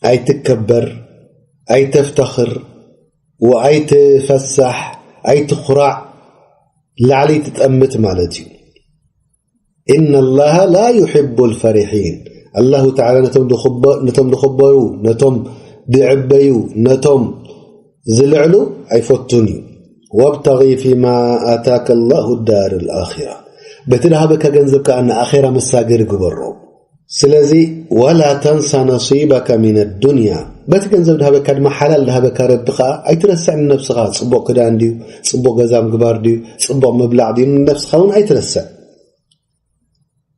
ኣይትከበር፣ ኣይተፍተኽር፣ ወኣይትፈሳሕ፣ ኣይትኹራዕ፣ ላዕሊ ትጠምት ማለት እዩ። إن الله لا يحب الفرحين። ኣላሁ ተዓላ ነቶም ዝኽበ-፣ ነቶም ዝኽበሩ፣ ነቶም ዝዕበዩ፣ ነቶም ዝልዕሉ ኣይፈቱን እዩ። وابتغ فيما آتاك الله الدار الآخرة። በቲ ዝሃበካ ገንዘብ ከኣ ንኣኼራ መሳገሪ ግበሮ። ስለዚ ولا تنس نصيبك من الدنيا። በቲ ገንዘብ ዝሃበካ ድማ ሓላል ዝሃበካ ረቢ ከኣ ኣይትረስዕ ንነብስኻ። ጽቡቕ ክዳን ድዩ? ጽቡቕ ገዛ ምግባር ድዩ? ጽቡቕ ምብላዕ ድዩ? ንነብስኻ እውን ኣይትረስዕ።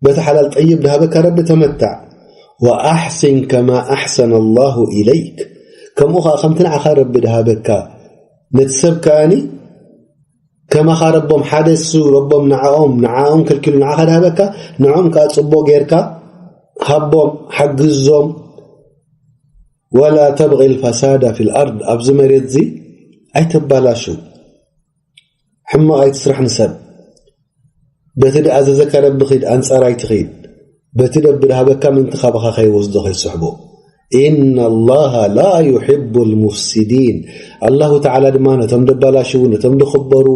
በቲ ሓላል ጠይብ ዝሃበካ ረቢ ተመታዕ። وأحسن كما أحسن الله إليك። ከምኡ ኸዓ ከምቲ ንዓኻ ረቢ ድሃበካ ነቲ ሰብ ከኣኒ ከማኻ ረቦም ሓደ እሱ ረቦም ንዓኦም ንዓኦም ከልኪሉ ንዓኻ ድሃበካ ንዖም ከኣ ጽቡቕ ጌርካ ሃቦም ሓግዞም። ولا تبغ الفساد في الأرض፣ ኣብዚ መሬት እዚ ኣይተባላሹ፣ ሕማቕ ኣይትስራሕ ንሰብ። በቲ ድኣዘዘካ ረቢ ኺድ፣ ኣንጻር ኣይትኺድ። በቲ ረቢ ድሃበካ ምእንቲ ካባኻ ከይወስዶ ከይስሕቦ። إن الله لا يحب المفسدين። ኣላሁ ተዓላ ድማ ነቶም ደባላሽዉ፣ ነቶም ድኽበሩ፣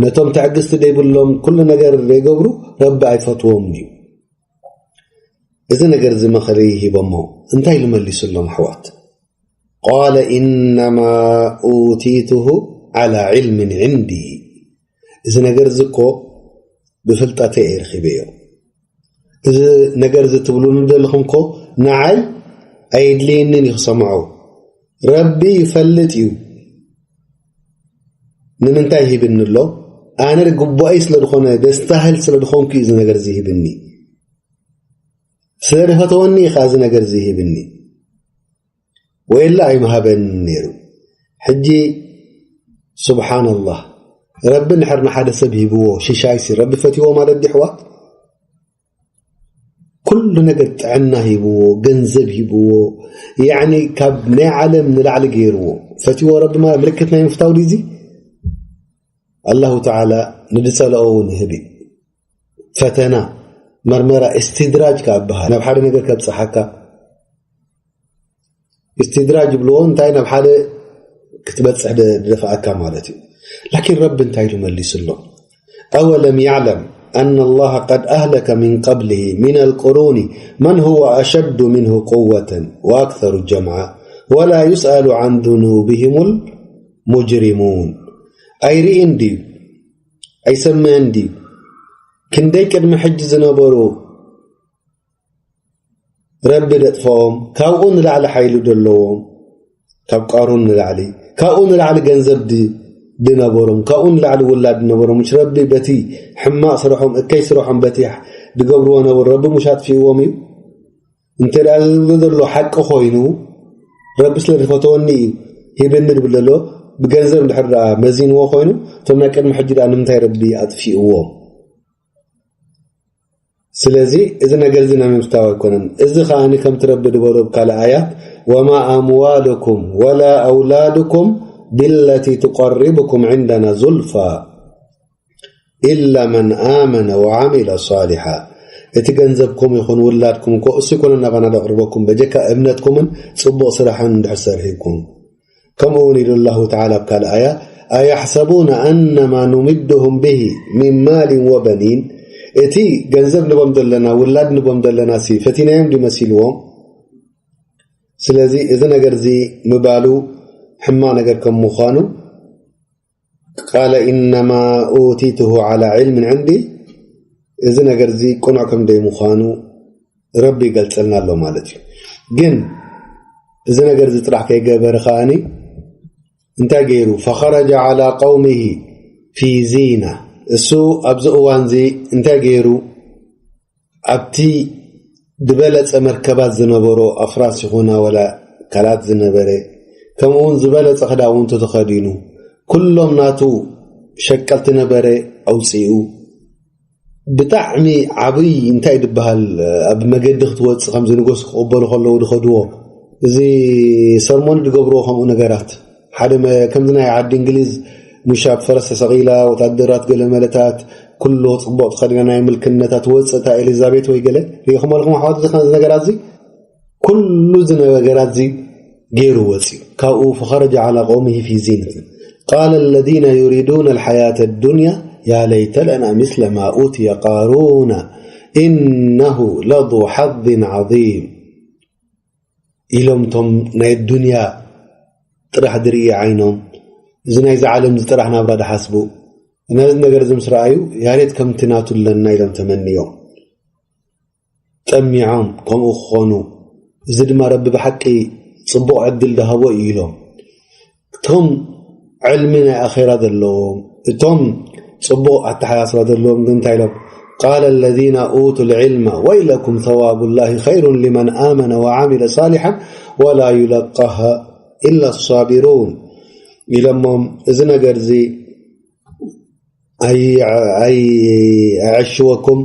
ነቶም ትዕግስቲ ደይብሎም፣ ኩሉ ነገር ደይገብሩ ረቢ ኣይፈትዎም እዩ። እዚ ነገር እዚ ምኽሪ ሂቦሞ። እንታይ ኢሉ መሊሱሎም ኣሕዋት? قال إنما أوتيته على علم عندي። እዚ ነገር እዚ እኮ ብፍልጠተይ እየ ረኺበዮ። እዚ ነገር እዚ ትብሉኒ ዘለኹም እኮ ንዓይ ኣየድልየንን እዩ ክሰምዖ። ረቢ ይፈልጥ እዩ ንምንታይ ሂብኒ ኣሎ። ኣነ ግቡኣይ ስለ ዝኾነ ደስታህል ስለ ዝኾንኩ እዩ እዚ ነገር እዚ ሂብኒ። ስለ ዝፈተወኒ እዩ ኸዓ እዚ ነገር እዚ ሂብኒ። ወይላ ኣይምሃበን ነይሩ። ሕጂ ሱብሓነላህ፣ ረቢ እንድሕር ንሓደ ሰብ ሂብዎ ሽሻይሲ ረቢ ፈትዎ ማለት ድዩ ኣሕዋት? ኩሉ ነገር ጥዕና ሂብዎ፣ ገንዘብ ሂብዎ፣ ያዕኒ ካብ ናይ ዓለም ንላዕሊ ገይርዎ ፈትዎ ረቢ ማለት ምልክት ናይ ምፍታው ድዩ እዚ? ኣላሁ ተዓላ ንድጸልኦ እውን ይህብ እዩ። ፈተና፣ መርመራ፣ እስትድራጅ ከኣ ይበሃል። ናብ ሓደ ነገር ከብጽሓካ እስትድራጅ ይብልዎ፣ እንታይ ናብ ሓደ ክትበጽሕ ደ-፣ ደፍኣካ ማለት እዩ። ላኪን ረቢ እንታይ ኢሉ መሊሱሎ? أولم يعلم أن الله قد أهلك من قبله من القرون من هو أشد منه قوة وأكثر جمعا ولا يسأل عن ذنوبهم المجرمون። ኣይርእን ድዩ? ኣይሰምዕን ድዩ? ክንደይ ቅድሚ ሕጂ ዝነበሩ ረቢ ደጥፍኦም፣ ካብኡ ንላዕሊ ሓይሊ ደለዎም፣ ካብ ቃሩን ንላዕሊ፣ ካብኡ ንላዕሊ ገንዘብ ድ-፣ ድነበሮም፣ ካብኡ ንላዕሊ ውላድ ድነበሮም፣ ምሽ ረቢ በቲ ሕማቕ ስርሖም፣ እከይ ስርሖም በቲ ድገብርዎ ነበሩ፣ ረቢ ሙሽ ኣጥፊእዎም እዩ? እንተ ደኣ ዝብሎ ዘሎ ሓቂ ኮይኑ፣ ረቢ ስለ ዝፈተወኒ እዩ ሂብኒ ድብል ዘሎ፣ ብገንዘብ እንድሕር ደኣ መዚንዎ ኮይኑ፣ እቶም ናይ ቅድሚ ሕጂ ደኣ ንምንታይ ረቢ ኣጥፊእዎም? ስለዚ እዚ ነገር እዚ ናይ ምፍታው ኣይኮነን። እዚ ከኣ ከምቲ ረቢ ዝበሎ ኣብ ካልእ ኣያት፣ وما أموالكم ولا أولادكم بالتي تقربكم عندنا زلفى إلا من آمن وعمل صالحا። እቲ ገንዘብኩም ይኹን ውላድኩም እኮ እሱ ይኮነ ናባና ደቕርበኩም በጀካ እምነትኩምን ጽቡቕ ስራሕን እንድሕር ሰሪሕኩም። ከምኡ እውን ኢሉ ኣላሁ ተዓላ ኣብ ካልእ ኣያ፣ أيحسبون أنما نمدهم به من مال وبنين። እቲ ገንዘብ ንቦም ዘለና፣ ውላድ ንቦም ዘለና ሲ ፈቲናዮም ድዩ መሲልዎም? ስለዚ እዚ ነገር እዚ ምባሉ ሕማቕ ነገር ከም ምዃኑ፣ قال إنما أوتيته على علم عندي، እዚ ነገር እዚ ቅኑዕ ከም ደይ ምዃኑ ረቢ ይገልጸልና ኣሎ ማለት እዩ። ግን እዚ ነገር እዚ ጥራሕ ከይገበረ ከኣኒ እንታይ ገይሩ? فخرج على قومه في زينة። እሱ ኣብዚ እዋን እዚ እንታይ ገይሩ? ኣብቲ ዝበለጸ መርከባት ዝነበሮ ኣፍራስ ይኹና ወላ ካልኣት ዝነበረ፣ ከምኡ እውን ዝበለጸ ክዳውንቱ ተኸዲኑ፣ ኩሎም ናቱ ሸቀልቲ ነበረ ኣውጺኡ፣ ብጣዕሚ ዓብይ እንታይ ድበሃል ኣብ መገዲ ክትወጽእ ከምዚ ንጎስ ክቕበሉ ከለዉ ድኸድዎ፣ እዚ ሰርሞኒ ድገብርዎ ከምኡ ነገራት። ሓደ መ-፣ ከምዚ ናይ ዓዲ እንግሊዝ ሙሽ ኣብ ፈረስ ተሰቒላ፣ ወታደራት ገለ መለታት፣ ኩሉ ጽቡቕ ተኸዲና ናይ ምልክነታ ትወጽእ እታ ኤሊዛቤት ወይ ገለ ርኢኹም ኣለኹም ኣሕዋት፣ እዚ ከ-፣ እዚ ነገራት እዚ ኩሉ እዚ ነገራት እዚ ገይሩ ወጺኡ። ካብኡ فخرج على قومه في زينة قال الذين يريدون الحياة الدنيا يا ليت لنا مثل ما أوتي قارون إنه لذو حظ عظيم ኢሎም እቶም ናይ ዱንያ ጥራሕ ድርኢ ዓይኖም፣ እዚ ናይዚ ዓለም እዚ ጥራሕ ናብራ ድሓስቡ፣ ነዚ ነገር እዚ ምስ ረኣዩ፣ ያሬት ከምቲ ናቱ ኣለና ኢሎም ተመንዮም፣ ጠሚዖም ከምኡ ክኾኑ፣ እዚ ድማ ረቢ ብሓቂ ጽቡቕ ዕድል ድሃቦ እዩ ኢሎም። እቶም ዕልሚ ናይ ኣኼራ ዘለዎም፣ እቶም ጽቡቕ ኣተሓሳስባ ዘለዎም ግን እንታይ ኢሎም? قال الذين أوتوا العلم ويلكم ثواب الله خير لمن آمن وعمل صالحا ولا يلقاها إلا الصابرون ኢሎሞም፣ እዚ ነገር እዚ ኣይ-፣ ኣይ-፣ ኣየዕሽወኩም፣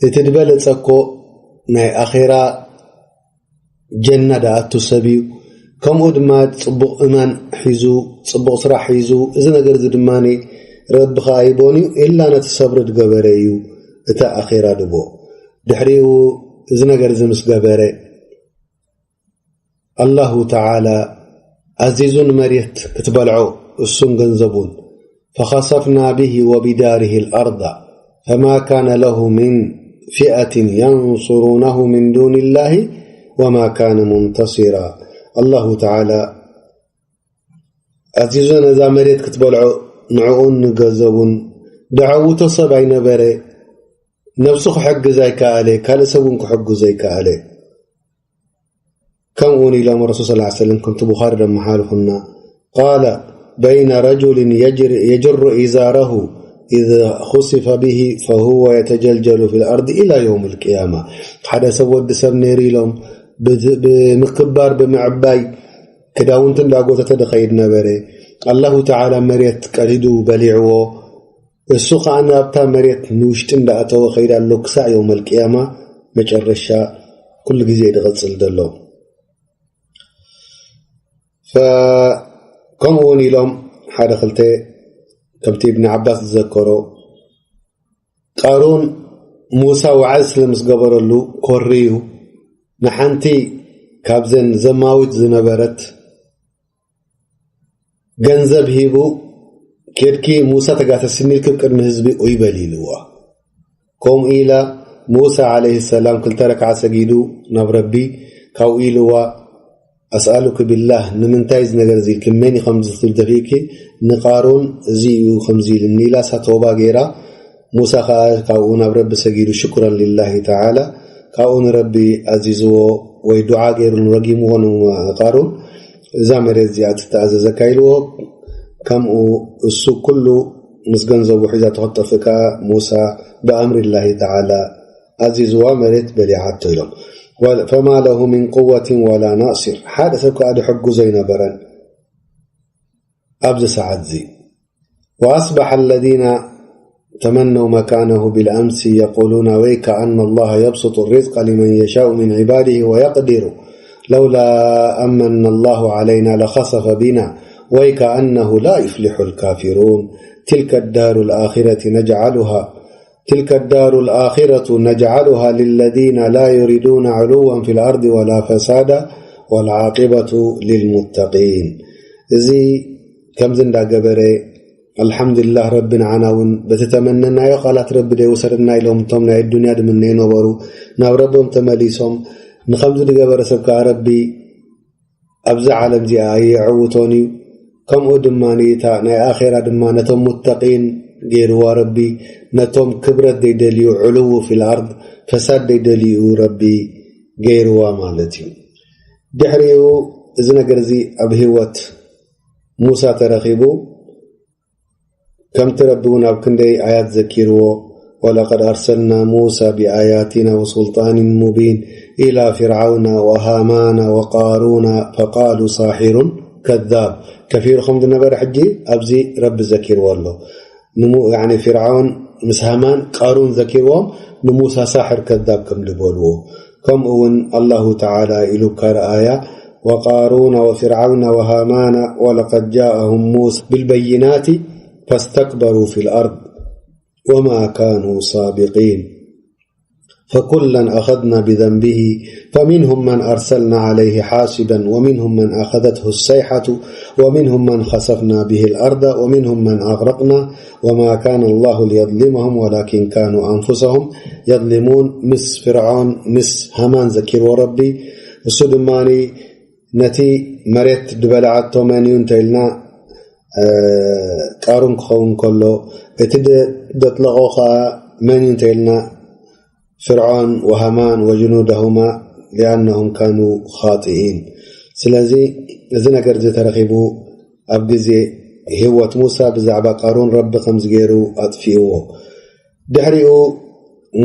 እቲ ዝበለጸ እኮ ናይ ኣኼራ ጀና ደኣቱ ሰብ እዩ። ከምኡ ድማ ጽቡቕ እማን ሒዙ፣ ጽቡቕ ስራሕ ሒዙ፣ እዚ ነገር እዚ ድማ ረቢ ከኣ ኣይቦን እዩ፣ ኢላ ነቲ ሰብሪ ዝገበረ እዩ እቲ ኣኼራ ድቦ። ድሕሪኡ እዚ ነገር እዚ ምስ ገበረ፣ ኣላሁ ተዓላ ኣዚዙ ንመሬት ክትበልዖ እሱን ገንዘቡን። فخسفنا به وبداره الأرض فما كان له من فئة ينصرونه من دون الله وما كان منتصرا. ኣላሁ ተዓላ ኣዚዙ ነዛ መሬት ክትበልዖ ንዕኡን ንገንዘቡን ደዓውቶ ሰብ ኣይነበረ። ነብሱ ክሕግዝ ኣይከኣለ፣ ካልእ ሰብ እውን ክሕግዝ ኣይከኣለ። ከምኡ እውን ኢሎም ረሱል ሰለላሁ ዐለይሂ ወሰለም፣ ከምቲ ቡኻሪ ደመሓልፉና፣ قال: بين رجل يجر، يجر إزاره إذ خسف به فهو يتجلجل في الأرض إلى يوم القيامة. ሓደ ሰብ፣ ወዲ ሰብ ነይሩ ኢሎም፣ ብ-፣ ብምክባር፣ ብምዕባይ ክዳውንቲ እንዳጎተተ ድኸይድ ነበረ። ኣላሁ ተዓላ መሬት ቀዲዱ በሊዕዎ። እሱ ኸኣ ናብታ መሬት ንውሽጢ እንዳኣተወ ኸይድ ኣሎ ክሳዕ የውመል ቅያማ መጨረሻ ኩሉ ግዜ ድቐጽል ዘሎ። ፈ-፣ ከምኡ እውን ኢሎም ሓደ ክልተ ከምቲ እብኒ ዓባስ ዝዘከሮ ቃሩን ሙሳ ዋዕዝ ስለ ምስ ገበረሉ ኮርዩ ንሓንቲ ካብዘን ዘማዊት ዝነበረት ገንዘብ ሂቡ፣ "ኬድኪ ሙሳ ተጋተስኒ ኢልኪ ቅድሚ ህዝቢ ኡይ በሊ" ኢልዋ። ከምኡ ኢላ ሙሳ ዓለይሂ ሰላም ክልተ ረክዓ ሰጊዱ ናብ ረቢ፣ ካብኡ ኢልዋ፣ "ኣስኣሉኪ ቢላህ፣ ንምንታይ እዚ ነገር እዚ ኢልኪ? መን እዩ ከምዚ ትብል ደፊእኪ? ንቃሩን እዚ እዩ ከምዚ ኢልኒ" ኢላ እሳ ተውባ ገይራ፣ ሙሳ ኸኣ ካብኡ ናብ ረቢ ሰጊዱ ሽኩረን ሊላሂ ተዓላ። ካብኡ ንረቢ ኣዚዝዎ ወይ ዱዓ ገይሩ ረጊምዎ ንቃሩን፣ "እዛ መሬት እዚኣ ትተኣዘዘካ" ኢልዎ። ከምኡ እሱ ኩሉ ምስ ገንዘቡ ሒዛቶ ክትጠፍእ ከኣ ሙሳ ብኣምሪ ላሂ ተዓላ ኣዚዝዋ መሬት በሊዓቶ ኢሎም። ወ-፣ ፈማ ለሁ ሚን ቁወትን ወላ ናሲር፣ ሓደ ሰብ ከኣ ድሕግዞ ኣይነበረን ኣብዚ ሰዓት እዚ። وأصبح الذين تمنوا مكانه بالأمس يقولون ويك أن الله يبسط الرزق لمن يشاء من عباده ويقدر لولا أن من الله علينا لخسف بنا ويك أنه لا يفلح الكافرون تلك الدار الآخرة نجعلها تلك الدار الآخرة نجعلها للذين لا يريدون علوا في الأرض ولا فسادا والعاقبة للمتقين። እዚ ከምዚ እንዳገበረ፣ ኣልሓምዱሊላህ፣ ረቢ ንዓና እውን በቲ ተመነናዮ ቃላት ረቢ ደይወሰደና ኢሎም እቶም ናይ ኣዱንያ ድምነዩ ነበሩ፣ ናብ ረቦም ተመሊሶም። ንኸምዚ ዝገበረ ሰብ ከኣ ረቢ ኣብዚ ዓለም እዚኣ የዕውቶን እዩ። ከምኡ ድማ እታ ናይ ኣኼራ ድማ ነቶም ሙተቂን ገይርዋ ረቢ፣ ነቶም ክብረት ደይደልዩ፣ ዕሉው ፊል ኣርድ፣ ፈሳድ ደይደልዩ ረቢ ገይርዋ ማለት እዩ። ድሕሪኡ እዚ ነገር እዚ ኣብ ህይወት ሙሳ ተረኺቡ፣ ከምቲ ረቢ እውን ኣብ ክንደይ ኣያት ዘኪርዎ፣ "ወለቀድ ኣርሰልና ሙሳ ብኣያቲና ወሱልጣንን ሙቢን ኢላ ፊርዓውና ወሃማና ወቃሩና ፈቃሉ ሳሒሩን ከዛብ" ከፊሩ ከም ዝነበረ ሕጂ ኣብዚ ረቢ ዘኪርዎ ኣሎ። ንሙ-፣ ያዕኒ ፊርዓውን ምስ ሃማን ቃሩን ዘኪርዎም ንሙሳ ሳሕር ከዛብ ከም ዝበልዎ። ከምኡ እውን ኣላሁ ተዓላ ኢሉ ካልእ ኣያ፣ "ወቃሩነ ወፊርዓውነ ወሃማነ ወለቀድ ጃአሁም ሙሳ ቢልበይናቲ ፈስተክበሩ ፊል ኣርድ ወማ ካኑ ሳቢቂን ፈኩለን ኣኸዝና ቢዘንቢሂ ፈሚንሁም መን ኣርሰልና ዓለይሂ ሓሲበን ወሚንሁም መን ኣኸዘትሁ ሰይሓቱ ወሚንሁም መን ኸሰፍና ቢሂል ኣርደ ወሚንሁም መን ኣግረቅና ወማ ካነ ኣላሁ ሊየዝሊመሁም ወላኪን ካኑ ኣንፉሰሁም የዝሊሙን" ምስ ፍርዖን ምስ ሃማን ዘኪርዎ ረቢ፣ እሱ ድማ ነቲ መሬት ዝበልዓቶ መን እዩ እንተ ኢልና፣ እ፣ ቃሩን ክኸውን ከሎ፣ እቲ ደ-፣ ደጥለቖ ኸኣ መን እዩ እንተ ኢልና፣ ፍርዖን ወሃማን ወጅኑደሁማ ሊኣነሁም ካኑ ኻጢኢን። ስለዚ እዚ ነገር እዚ ተረኺቡ ኣብ ግዜ ህይወት ሙሳ ብዛዕባ ቃሩን ረቢ ከምዚ ገይሩ ኣጥፊእዎ። ድሕሪኡ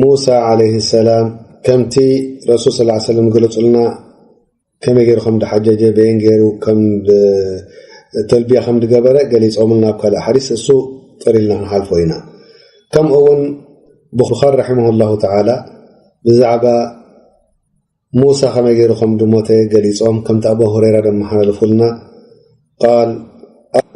ሙሳ ዓለይሂ ሰላም ከምቲ ረሱል ሰለላሁ ዐለይሂ ወሰለም ገለጹልና ከመይ ገይሩ ከም ድሓጀጀ፣ በየን ገይሩ ከም ድ-፣ ተልቢያ ከም ድገበረ ገሊጾምልና ኣብ ካልእ ሓዲስ፣ እሱ ጥሪልና ክንሓልፎ ኢና። ከምኡ እውን ቡኻሪ ረሒመሁ ላሁ ተዓላ ብዛዕባ ሙሳ ከመይ ገይሩ ከም ድሞተ ገሊጾም፣ ከምቲ ኣቡ ሁረይራ ደመሓላለፉልና፣ قال: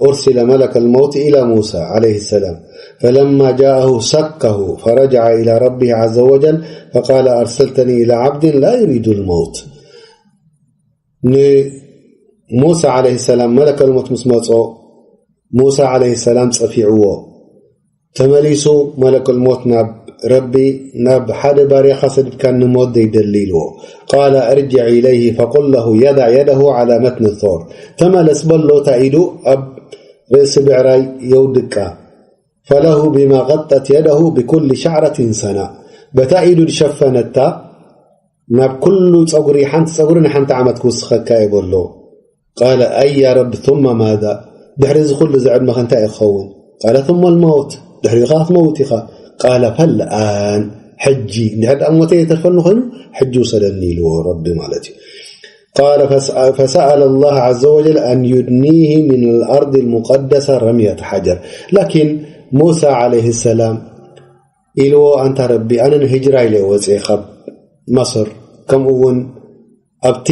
أرسل ملك الموت إلى موسى عليه السلام، فلما جاءه سكه، فرجع إلى ربه عز وجل، فقال: أرسلتني إلى عبد لا يريد الموت. ንሙሳ ዓለይሂ ሰላም መለከል ሞት ምስ መጾ፣ ሙሳ ዓለይሂ ሰላም ጸፊዕዎ። ተመሊሱ መለከል ሞት ናብ ረቢ፣ ናብ ሓደ ባርያኻ ሰዲድካ ንሞት ዘይደሊ ኢልዎ። قال: ارجع إليه فقل له يضع يده على متن الطور. ተመለስ በሎ፣ እታ ኢዱ ኣብ ርእሲ ብዕራይ የውድቃ። فله بما غطت يده بكل شعرة سنة. በታ ኢዱ ዝሸፈነታ ናብ ኩሉ ጸጉሪ፣ ሓንቲ ጸጉሪ ንሓንቲ ዓመት ክውስኸካ እየ በሎ። قال: أي يا رب، ثم ماذا؟ ድሕሪ እዚ ኩሉ እዚ ዕድመኸ እንታይ እዩ ክኸውን? قال: ثم الموت، ድሕሪኡ ኸዓ ክትመውት ኢኻ። قال: فالآن، ሕጂ፣ እንድሕር ደኣ ሞተ የተርፈኒ ኮይኑ፣ ሕጂ ውሰደኒ ኢልዎ ረቢ ማለት እዩ። قال: فس-، فسأل الله عز وجل أن يدنيه من الأرض المقدسة رمية حجر. ላኪን ሙሳ ዓለይሂ ሰላም ኢልዎ፣ ኣንታ ረቢ፣ ኣነ ንሂጅራ ኢለ ወፅኤ ካብ መሰር፣ ከምኡ እውን ኣብቲ፣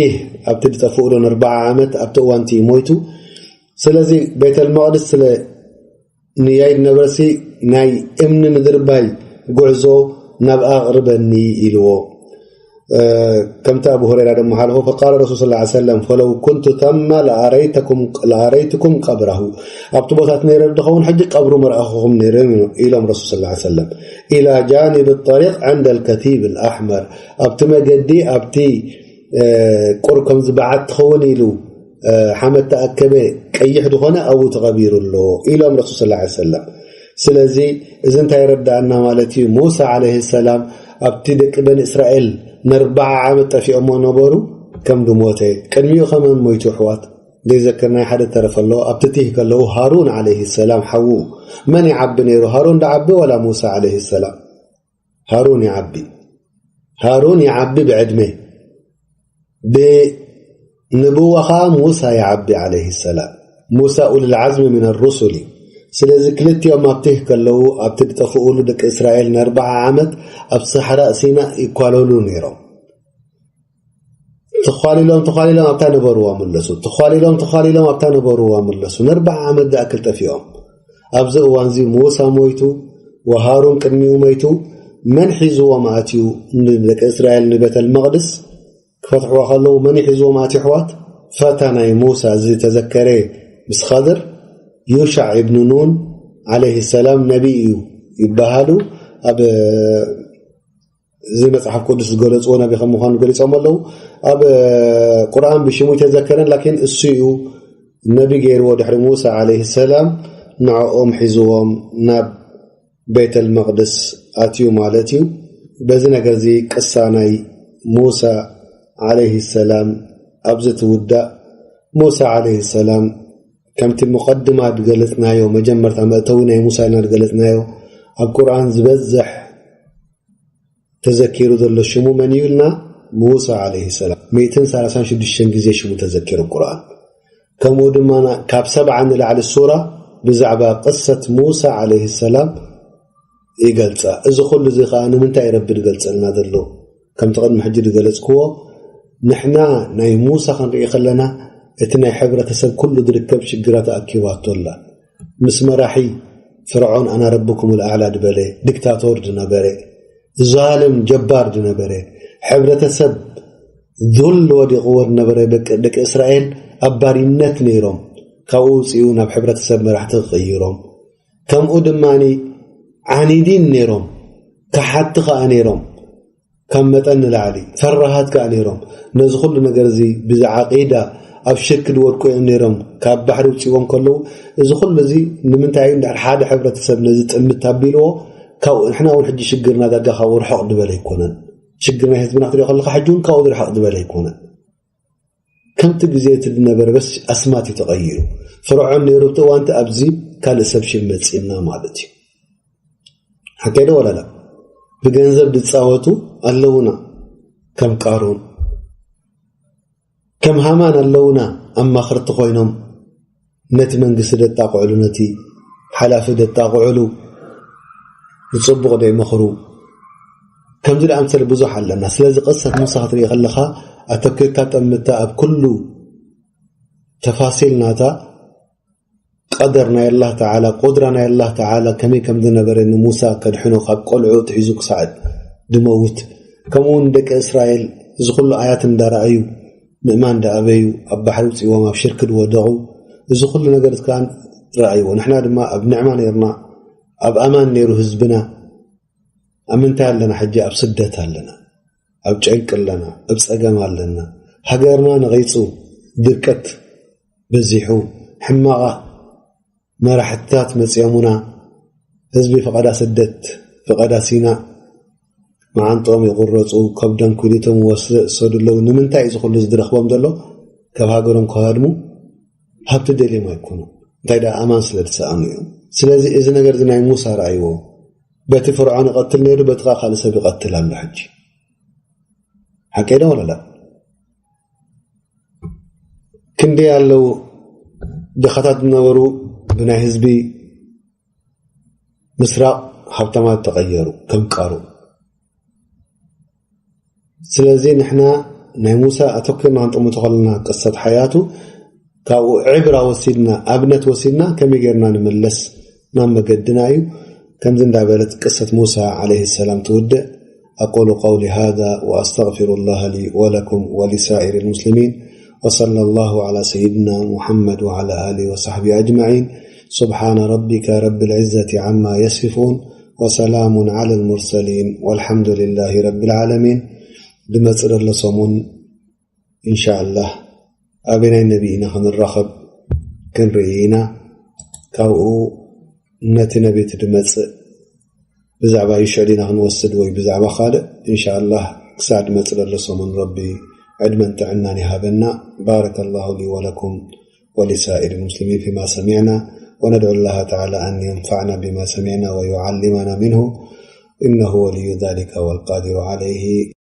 ኣብቲ ዝጠፍኡሉ ንኣርብዓ ዓመት ኣብቲ እዋንቲ ሞይቱ። ስለዚ ቤተል መቕድስ ስለ ንያይ ነበርሲ ናይ እምኒ ምድርባይ ጉዕዞ ናብኣ ኣቕርበኒ ኢልዎ። ከምቲ ኣቡ ሁረይራ ድማ ሓለፎ፣ فقال رسول صلى الله عليه وسلم: فلو كنت ثم لأريتكم، لأريتكم قبره. ኣብቲ ቦታ ነይረ ዝኸውን ሕጂ ቀብሩ መርኣኹኹም ነይረ ኢሎም ረሱል صلى الله عليه وسلم. إلى جانب الطريق عند الكثيب الأحمر. ኣብቲ መገዲ፣ ኣብቲ ቁር ከም ዝበዓት ትኸውን ኢሉ ሓመድ ተኣከበ ቀይሕ ዝኾነ ኣብኡ ተቐቢሩ ኣሎ ኢሎም ረሱል صلى الله عليه وسلم። ስለዚ እዚ እንታይ ይረዳእና ማለት እዩ? ሙሳ ዓለይሂ ሰላም ኣብቲ ደቂ በኒ እስራኤል ንኣርብዓ ዓመት ጠፊኦሞ ነበሩ፣ ከም ድሞተ። ቅድሚኡ ከመን ሞይቱ ኣሕዋት? ዘይዘክር ናይ ሓደ ተረፈ ኣሎ። ኣብቲ ቲህ ከለዉ ሃሩን ዓለይሂ ሰላም ሓዉ መን ይዓቢ ነይሩ? ሃሩን ዶ ዓቢ ወላ ሙሳ ዓለይሂ ሰላም? ሃሩን ይዓቢ። ሃሩን ይዓቢ ብዕድመ። ብንብዋ ኸዓ ሙሳ ይዓቢ ዓለይሂ ሰላም። ሙሳ ኡሉል ዓዝሚ ሚነ ሩሱል እዩ። ስለዚ ክልቲኦም ኣብቲ ከለዉ ኣብቲ ዝጠፍኡሉ ደቂ እስራኤል ንኣርብዓ ዓመት ኣብ ሰሕራእ ሲና ይኳለሉ ነይሮም። ተዃሊሎም ተዃሊሎም ኣብታ ነበርዋ መለሱ። ተዃሊሎም ተዃሊሎም ኣብታ ነበርዋ መለሱ። ንኣርብዓ ዓመት ዝኣክል ጠፊኦም። ኣብዚ እዋንዚ ሙሳ ሞይቱ፣ ወሃሩን ቅድሚኡ ሞይቱ። መን ሒዝዎም ኣትዩ ንደቂ እስራኤል ንቤተል መቕድስ ክፈትሕዋ ከለዉ መን ሒዝዎም ኣትዩ ኣሕዋት? ፈታ ናይ ሙሳ ዝተዘከረ ምስ ኸድር፣ ዩሻዕ ኢብኑ ኑን ዓለይሂ ሰላም ነቢ እዩ ይበሃሉ። ኣብ እዚ መጽሓፍ ቅዱስ ዝገለጽዎ ነቢ ከም ምዃኑ ገሊጾም ኣለዉ። ኣብ ቁርኣን ብሽሙ ኣይተዘከረን፣ ላኪን እሱ እዩ ነቢ ገይርዎ። ድሕሪ ሙሳ ዓለይሂ ሰላም ንዕኦም ሒዝዎም ናብ ቤተል መቕድስ ኣትዩ ማለት እዩ። በዚ ነገር እዚ ቅሳ ናይ ሙሳ ዓለይሂ ሰላም ኣብዚ ትውዳእ። ሙሳ ዓለይሂ ሰላም ከምቲ ሙቐድማ ዝገለጽናዮ፣ መጀመርታ መእተዊ ናይ ሙሳ ኢልና ዝገለጽናዮ፣ ኣብ ቁርኣን ዝበዝሕ ተዘኪሩ ዘሎ ሽሙ መን እዩ ኢልና? ሙሳ ዓለይሂ ሰላም። ሚእትን ሰላሳን ሽዱሽተን ግዜ ሽሙ ተዘኪሩ ኣብ ቁርኣን። ከምኡ ድማ ና-፣ ካብ ሰብዓ ንላዕሊ ሱራ ብዛዕባ ቅሰት ሙሳ ዓለይሂ ሰላም ይገልጻ። እዚ ኩሉ እዚ ኸኣ ንምንታይ እዩ ረቢ ዝገልጸልና ዘሎ? ከምቲ ቅድሚ ሕጂ ዝገለጽክዎ፣ ንሕና ናይ ሙሳ ክንርኢ ከለና፣ እቲ ናይ ሕብረተሰብ ኩሉ ዝርከብ ሽግራት ኣኪባቶ ኣላ። ምስ መራሒ ፍርዖን ኣና ረብኩም ልኣዕላ ዝበለ ዲክታቶር ዝነበረ፣ ዛልም ጀባር ዝነበረ፣ ሕብረተሰብ ዙል ወዲቕዎ ዝነበረ ደቂ፣ ደቂ እስራኤል ኣብ ባሪነት ነይሮም። ካብኡ ውፅኡ ናብ ሕብረተሰብ መራሕቲ ክቕይሮም። ከምኡ ድማ ዓኒዲን ነይሮም፣ ከሓቲ ከኣ ነይሮም፣ ካብ መጠን ንላዕሊ ፈራሃት ከኣ ነይሮም። ነዚ ኩሉ ነገር እዚ ብዛዕባ ዓቂዳ ኣብ ሽርክ ዝወድቁ እዮም ነይሮም። ካብ ባሕሪ ውፅእዎም ከለዉ፣ እዚ ኩሉ እዚ ንምንታይ እዩ? እንድሕር ሓደ ሕብረተሰብ ነዚ ጥምት ኣቢልዎ፣ ካብኡ ንሕና እውን ሕጂ ሽግርና ዳርጋ ካብኡ ርሕቕ ዝበለ ኣይኮነን። ሽግር ናይ ህዝብና ክትሪኦ ከለኻ ሕጂ እውን ካብኡ ዝርሕቕ ዝበለ ኣይኮነን። ከምቲ ግዜ እቲ ዝነበረ በስ ኣስማት እዩ ተቐይሩ። ፍርዖን ነይሩ ኣብቲ እዋንቲ ኣብዚ ካልእ ሰብ ሽም መጺእና ማለት እዩ። ሓቀይ ዶ ወላ ላ? ብገንዘብ ዝጻወቱ ኣለውና ከም ቃሩን። ከም ሃማን ኣለውና ኣማኽርቲ ኮይኖም ነቲ መንግስቲ ደጣቕዕሉ፣ ነቲ ሓላፊ ደጣቕዕሉ፣ ንጽቡቕ ደይመኽሩ፣ ከምዚ ደኣምሰለ ብዙሕ ኣለና። ስለዚ ቅሰት ሙሳ ክትርኢ ከለኻ ኣተኪርካ ጠምታ ኣብ ኩሉ ተፋሲል ናታ ቀደር ናይ ኣላህ ተዓላ፣ ቁድራ ናይ ኣላህ ተዓላ ከመይ ከም ዝነበረ፣ ንሙሳ ከድሕኖ ካብ ቆልዑ ትሒዙ ክሳዕ ድመውት፣ ከምኡ እውን ደቂ እስራኤል እዚ ኩሉ ኣያት እንዳረኣዩ ምእማን ደኣበዩ፣ ኣብ ባሕሪ ውፅእዎም ኣብ ሽርክ ድወደቑ፣ እዚ ኩሉ ነገር ከኣ ረኣይዎ። ንሕና ድማ ኣብ ንዕማ ነርና፣ ኣብ ኣማን ነይሩ ህዝብና። ኣብ ምንታይ ኣለና ሕጂ? ኣብ ስደት ኣለና፣ ኣብ ጨንቂ ኣለና፣ ኣብ ጸገም ኣለና። ሃገርና ነቒጹ፣ ድርቀት በዚሑ፣ ሕማቓ መራሕትታት መጽዮምና፣ ህዝቢ ፍቓዳ ስደት፣ ፍቓዳ ሲና፣ መዓንጥኦም ይቑረጹ፣ ከብዶም ኩሊቶም ወስእ ሰዱ ኣለዉ። ንምንታይ እዚ ኩሉ ዝድረኽቦም ዘሎ? ካብ ሃገሮም ክሃድሙ ሃብቲ ደልዮም ኣይኮኑ። እንታይ ደኣ ኣማን ስለ ዝሰኣኑ እዮም። ስለዚ እዚ ነገር እዚ ናይ ሙሳ ረኣይዎ። በቲ ፍርዖን ይቐትል ነይሩ፣ በቲ ኸኣ ካልእ ሰብ ይቐትል ኣሎ ሕጂ። ሓቀይ ዶ ወላ ላ? ክንደይ ኣለዉ ድኻታት ዝነበሩ ብናይ ህዝቢ ምስራቕ ሃብታማት ተቐየሩ፣ ከም ቃሩ። ስለዚ ንሕና ናይ ሙሳ ኣተኪርና ክንጥምቶ ከለና ቅሰት ሓያቱ ካብኡ ዕብራ ወሲድና፣ ኣብነት ወሲድና ከመይ ጌርና ንምለስ ናብ መገድና እዩ። ከምዚ እንዳበለት ቅሰት ሙሳ ዓለይሂ ሰላም ትውድእ። أقول قولي هذا وأستغفر الله لي ولكم ولسائر المسلمين، وصلى الله على سيدنا محمد وعلى آله وصحبه أجمعين. سبحان ربك رب العزة عما يصفون، وسلام على المرسلين، والحمد لله رب العالمين. ዝመጽእ ዘሎ ሰሙን ኢንሻኣላህ ኣበናይ ነቢ ኢና ክንራኸብ ክንርኢ ኢና። ካብኡ ነቲ ነቢ እቲ ድመጽእ ብዛዕባ ይሽዕ ዲና ክንወስድ ወይ ብዛዕባ ካልእ፣ ኢንሻኣላህ ክሳዕ ድመጽእ ዘሎ ሰሙን ረቢ ዕድመን ጥዕናን ይሃበና። بارك الله لي ولكم ولسائر المسلمين فيما سمعنا، وندعو الله تعالى أن ينفعنا بما سمعنا ويعلمنا منه، إنه ولي ذلك والقادر عليه.